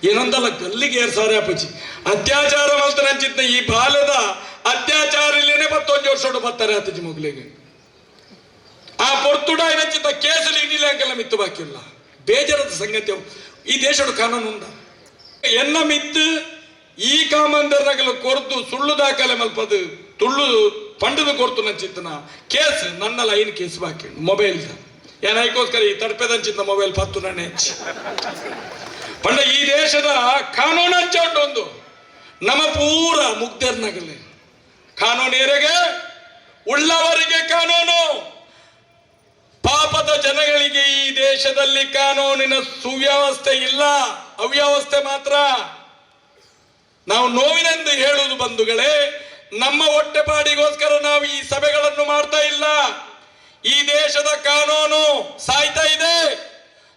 ಏನಂದಲ್ಲ ಗಲ್ಲಿಗೆ ಏರ್ ಸಾರೆ ಅಪ್ಪಜಿ ಅತ್ಯಾಚಾರ ಮಲ್ತನಂಚಿತ್ತ ಈ ಬಾಲದ ಅತ್ಯಾಚಾರ ಇಲ್ಲೇನೆ ಪತ್ತೊಂದು ವರ್ಷ ಬತ್ತಾರೆ ಆತಜಿ ಮಗುಲಿಗೆ. ಆ ಪೊರ್ತುಡ ಏನಂಚಿತ್ತ ಕೇಸಲ್ಲಿ ಇನ್ನಿಲ್ಲ ಅಂಕೆಲ್ಲ ಮಿತ್ತು ಬಾಕಿಲ್ಲ. ಬೇಜಾರದ ಸಂಗತಿ ಅವು. ಈ ದೇಶದ ಕಾನೂನು ಉಂಡ ಎನ್ನ ಮಿತ್ತು ಈ ಕಾಮಂದರ್ನಗಲು ಕೊರ್ದು ಸುಳ್ಳು ದಾಖಲೆ ಮಲ್ಪದು ತುಳ್ಳು ಪಂಡದು ಕೊರ್ತು ನಂಚಿತ್ತನ ಕೇಸ್ ನನ್ನ ಲೈನ್ ಕೇಸ್ ಬಾಕಿ ಮೊಬೈಲ್ ಏನಾಯ್ಕೋಸ್ಕರ ಈ ತಡ್ಪೆದಂಚಿತ್ತ ಮೊಬೈಲ್ ಪತ್ತು ನನ್ನ ಹೆಚ್ಚು ಪಂಡ. ಈ ದೇಶದ ಕಾನೂನು ಅಂಚ ಉಂಟು ಒಂದು ನಮ್ಮ ಪೂರ ಮುಗ್ಧರ್ನಗಲೆ. ಕಾನೂನು ಏರೆಗೆ? ಉಳ್ಳವರಿಗೆ ಕಾನೂನು, ಪಾಪದ ಜನಗಳಿಗೆ ಈ ದೇಶದಲ್ಲಿ ಕಾನೂನಿನ ಸುವ್ಯವಸ್ಥೆ ಇಲ್ಲ, ಅವ್ಯವಸ್ಥೆ ಮಾತ್ರ. ನಾವು ನೋವಿನೆಂದು ಹೇಳುವುದು ಬಂಧುಗಳೇ, ನಮ್ಮ ಹೊಟ್ಟೆಪಾಡಿಗೋಸ್ಕರ ನಾವು ಈ ಸಭೆಗಳನ್ನು ಮಾಡ್ತಾ ಇಲ್ಲ. ಈ ದೇಶದ ಕಾನೂನು ಸಾಯ್ತಾ ಇದೆ,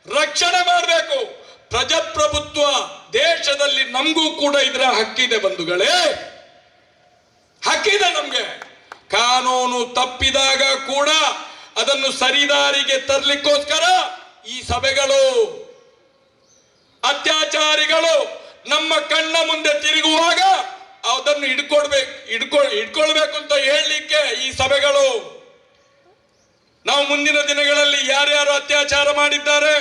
ರಕ್ಷಣೆ ಮಾಡಬೇಕು. ಪ್ರಜಾಪ್ರಭುತ್ವ ದೇಶದಲ್ಲಿ ನಮಗೂ ಕೂಡ ಇದರ ಹಕ್ಕಿದೆ ಬಂಧುಗಳೇ, ಹಕ್ಕಿದೆ ನಮ್ಗೆ. ಕಾನೂನು ತಪ್ಪಿದಾಗ ಕೂಡ ಅದನ್ನು ಸರಿದಾರಿಗೆ ತರಲಿಕ್ಕೋಸ್ಕರ ಈ ಸಭೆಗಳು. ಅತ್ಯಾಚಾರಿಗಳು ನಮ್ಮ ಕಣ್ಣ ಮುಂದೆ ತಿರುಗುವಾಗ ಅದನ್ನು ಹಿಡ್ಕೊಡ್ಬೇಕು ಹಿಡ್ಕೊಳ್ಬೇಕು ಅಂತ ಹೇಳಲಿಕ್ಕೆ ಈ ಸಭೆಗಳು. ನಾವು ಮುಂದಿನ ದಿನಗಳಲ್ಲಿ ಯಾರ್ಯಾರು ಅತ್ಯಾಚಾರ ಮಾಡಿದ್ದಾರೆ,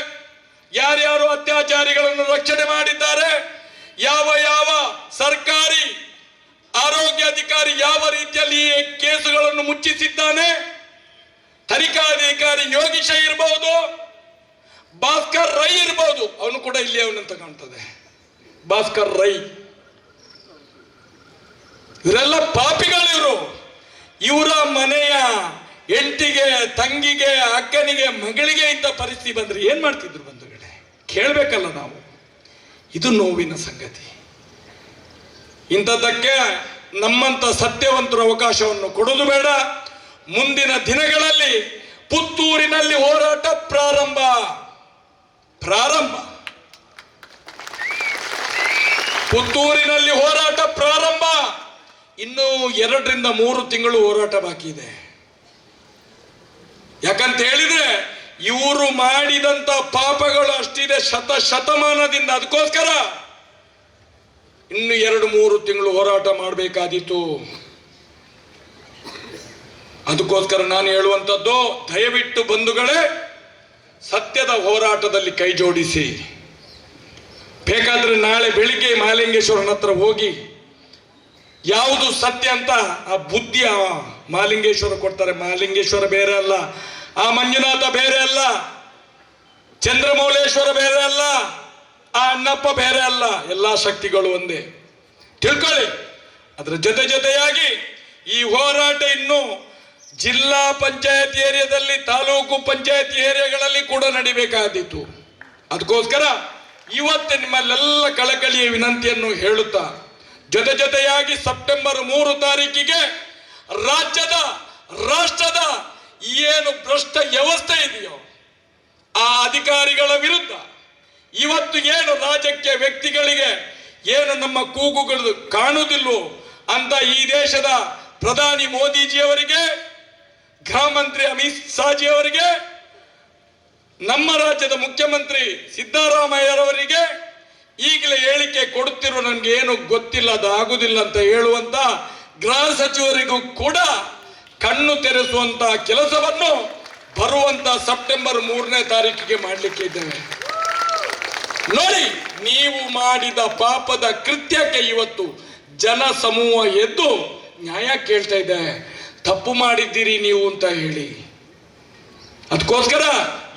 ಯಾರ್ಯಾರು ಅತ್ಯಾಚಾರಿಗಳನ್ನು ರಕ್ಷಣೆ ಮಾಡಿದ್ದಾರೆ, ಯಾವ ಯಾವ ಸರ್ಕಾರಿ ಆರೋಗ್ಯ ಅಧಿಕಾರಿ ಯಾವ ರೀತಿಯಲ್ಲಿ ಈ ಕೇಸುಗಳನ್ನು ಮುಚ್ಚಿಸಿದ್ದಾನೆ, ತನಿಖಾಧಿಕಾರಿ ಯೋಗೀಶ ಇರಬಹುದು, ಭಾಸ್ಕರ್ ರೈ ಇರಬಹುದು, ಅವನು ಕೂಡ ಇಲ್ಲಿ ಅವನಂತ ಕಾಣ್ತದೆ. ಭಾಸ್ಕರ್ ರೈ, ಇವರೆಲ್ಲ ಪಾಪಿಗಳು ಇವರು. ಇವರ ಮನೆಯ ಹೆಂಡತಿಗೆ, ತಂಗಿಗೆ, ಅಕ್ಕನಿಗೆ, ಮಗಳಿಗೆ ಇಂಥ ಪರಿಸ್ಥಿತಿ ಬಂದ್ರೆ ಏನ್ ಮಾಡ್ತಿದ್ರು ಬಂಧುಗಳೇ? ಕೇಳ್ಬೇಕಲ್ಲ ನಾವು. ಇದು ನೋವಿನ ಸಂಗತಿ. ಇಂಥದ್ದಕ್ಕೆ ನಮ್ಮಂತ ಸತ್ಯವಂತರ ಅವಕಾಶವನ್ನು ಕೊಡೋದು ಬೇಡ. ಮುಂದಿನ ದಿನಗಳಲ್ಲಿ ಪುತ್ತೂರಿನಲ್ಲಿ ಹೋರಾಟ ಪ್ರಾರಂಭ ಪ್ರಾರಂಭ. ಪುತ್ತೂರಿನಲ್ಲಿ ಹೋರಾಟ ಪ್ರಾರಂಭ. ಇನ್ನು 2ರಿಂದ 3 ತಿಂಗಳು ಹೋರಾಟ ಬಾಕಿ ಇದೆ. ಯಾಕಂತ ಹೇಳಿದ್ರೆ ಇವರು ಮಾಡಿದಂತ ಪಾಪಗಳು ಅಷ್ಟಿದೆ ಶತ ಶತಮಾನದಿಂದ. ಅದಕ್ಕೋಸ್ಕರ ಇನ್ನು 2-3 ತಿಂಗಳು ಹೋರಾಟ ಮಾಡಬೇಕಾದೀತು. ಅದಕ್ಕೋಸ್ಕರ ನಾನು ಹೇಳುವಂಥದ್ದು, ದಯವಿಟ್ಟು ಬಂಧುಗಳೇ, ಸತ್ಯದ ಹೋರಾಟದಲ್ಲಿ ಕೈ ಜೋಡಿಸಿ. ಬೇಕಾದ್ರೆ ನಾಳೆ ಬೆಳಿಗ್ಗೆ ಮಹಾಲಿಂಗೇಶ್ವರನ ಹತ್ರ ಹೋಗಿ ಯಾವುದು ಸತ್ಯ ಅಂತ ಆ ಬುದ್ಧಿ ಆ ಮಹಾಲಿಂಗೇಶ್ವರ ಕೊಡ್ತಾರೆ. ಮಹಾಲಿಂಗೇಶ್ವರ ಬೇರೆ ಅಲ್ಲ, ಆ ಮಂಜುನಾಥ ಬೇರೆ ಅಲ್ಲ, ಚಂದ್ರಮೌಳೇಶ್ವರ ಬೇರೆ ಅಲ್ಲ, ಆ ಅಣ್ಣಪ್ಪ ಬೇರೆ ಅಲ್ಲ, ಎಲ್ಲ ಶಕ್ತಿಗಳು ಒಂದೇ ತಿಳ್ಕೊಳ್ಳಿ. ಅದರ ಜೊತೆ ಜೊತೆಯಾಗಿ ಈ ಹೋರಾಟ ಇನ್ನು ಜಿಲ್ಲಾ ಪಂಚಾಯತ್ ಏರಿಯಾದಲ್ಲಿ, ತಾಲೂಕು ಪಂಚಾಯತ್ ಏರಿಯಾಗಳಲ್ಲಿ ಕೂಡ ನಡಿಬೇಕಾದೀತು. ಅದಕ್ಕೋಸ್ಕರ ಇವತ್ತು ನಿಮ್ಮಲ್ಲೆಲ್ಲ ಕಳಕಳಿಯ ವಿನಂತಿಯನ್ನು ಹೇಳುತ್ತಾ, ಜೊತೆ ಜೊತೆಯಾಗಿ ಸೆಪ್ಟೆಂಬರ್ 3 ತಾರೀಕಿಗೆ ರಾಜ್ಯದ, ರಾಷ್ಟ್ರದ ಏನು ಭ್ರಷ್ಟ ವ್ಯವಸ್ಥೆ ಇದೆಯೋ ಆ ಅಧಿಕಾರಿಗಳ ವಿರುದ್ಧ ಇವತ್ತು ಏನು ರಾಜಕೀಯ ವ್ಯಕ್ತಿಗಳಿಗೆ ಏನು ನಮ್ಮ ಕೂಗುಗಳು ಕಾಣುವುದಿಲ್ಲವೋ ಅಂತ ಈ ದೇಶದ ಪ್ರಧಾನಿ ಮೋದಿಜಿಯವರಿಗೆ, ಗೃಹ ಮಂತ್ರಿ ಅಮಿತ್ ಶಾಜಿಯವರಿಗೆ, ನಮ್ಮ ರಾಜ್ಯದ ಮುಖ್ಯಮಂತ್ರಿ ಸಿದ್ದರಾಮಯ್ಯರವರಿಗೆ ಈಗಲೇ ಹೇಳಿಕೆ ಕೊಡುತ್ತಿರುವ ನನಗೆ ಏನು ಗೊತ್ತಿಲ್ಲ, ಅದು ಆಗುದಿಲ್ಲ ಅಂತ ಹೇಳುವಂತ ಗೃಹ ಸಚಿವರಿಗೂ ಕೂಡ ಕಣ್ಣು ತೆರೆಸುವಂತ ಕೆಲಸವನ್ನು ಬರುವಂತ ಸೆಪ್ಟೆಂಬರ್ 3ನೇ ತಾರೀಕಿಗೆ ಮಾಡಲಿಕ್ಕೆ ಇದ್ದೇವೆ ನೋಡಿ. ನೀವು ಮಾಡಿದ ಪಾಪದ ಕೃತ್ಯಕ್ಕೆ ಇವತ್ತು ಜನ ಸಮೂಹ ಎದ್ದು ನ್ಯಾಯ ಕೇಳ್ತಾ ಇದೆ. ತಪ್ಪು ಮಾಡಿದ್ದೀರಿ ನೀವು ಅಂತ ಹೇಳಿ. ಅದಕ್ಕೋಸ್ಕರ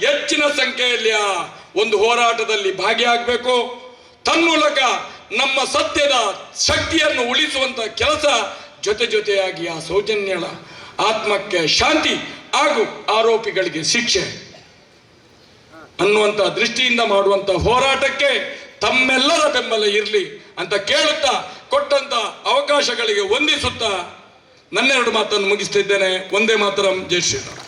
ಹೆಚ್ಚಿನ ಸಂಖ್ಯೆಯಲ್ಲಿ ಆ ಒಂದು ಹೋರಾಟದಲ್ಲಿ ಭಾಗಿಯಾಗಬೇಕು. ತನ್ಮೂಲಕ ನಮ್ಮ ಸತ್ಯದ ಶಕ್ತಿಯನ್ನು ಉಳಿಸುವಂತ ಕೆಲಸ ಜೊತೆ ಜೊತೆಯಾಗಿ ಆ ಸೌಜನ್ಯಳ ಆತ್ಮಕ್ಕೆ ಶಾಂತಿ ಹಾಗೂ ಆರೋಪಿಗಳಿಗೆ ಶಿಕ್ಷೆ ಅನ್ನುವಂಥ ದೃಷ್ಟಿಯಿಂದ ಮಾಡುವಂತ ಹೋರಾಟಕ್ಕೆ ತಮ್ಮೆಲ್ಲರ ಬೆಂಬಲ ಇರಲಿ ಅಂತ ಕೇಳುತ್ತಾ, ಕೊಟ್ಟಂತ ಅವಕಾಶಗಳಿಗೆ ವಂದಿಸುತ್ತಾ ನನ್ನೆರಡು ಮಾತನ್ನು ಮುಗಿಸ್ತಿದ್ದೇನೆ. ವಂದೇ ಮಾತರಂ. ಜೈ ಶ್ರೀರಾಮ್.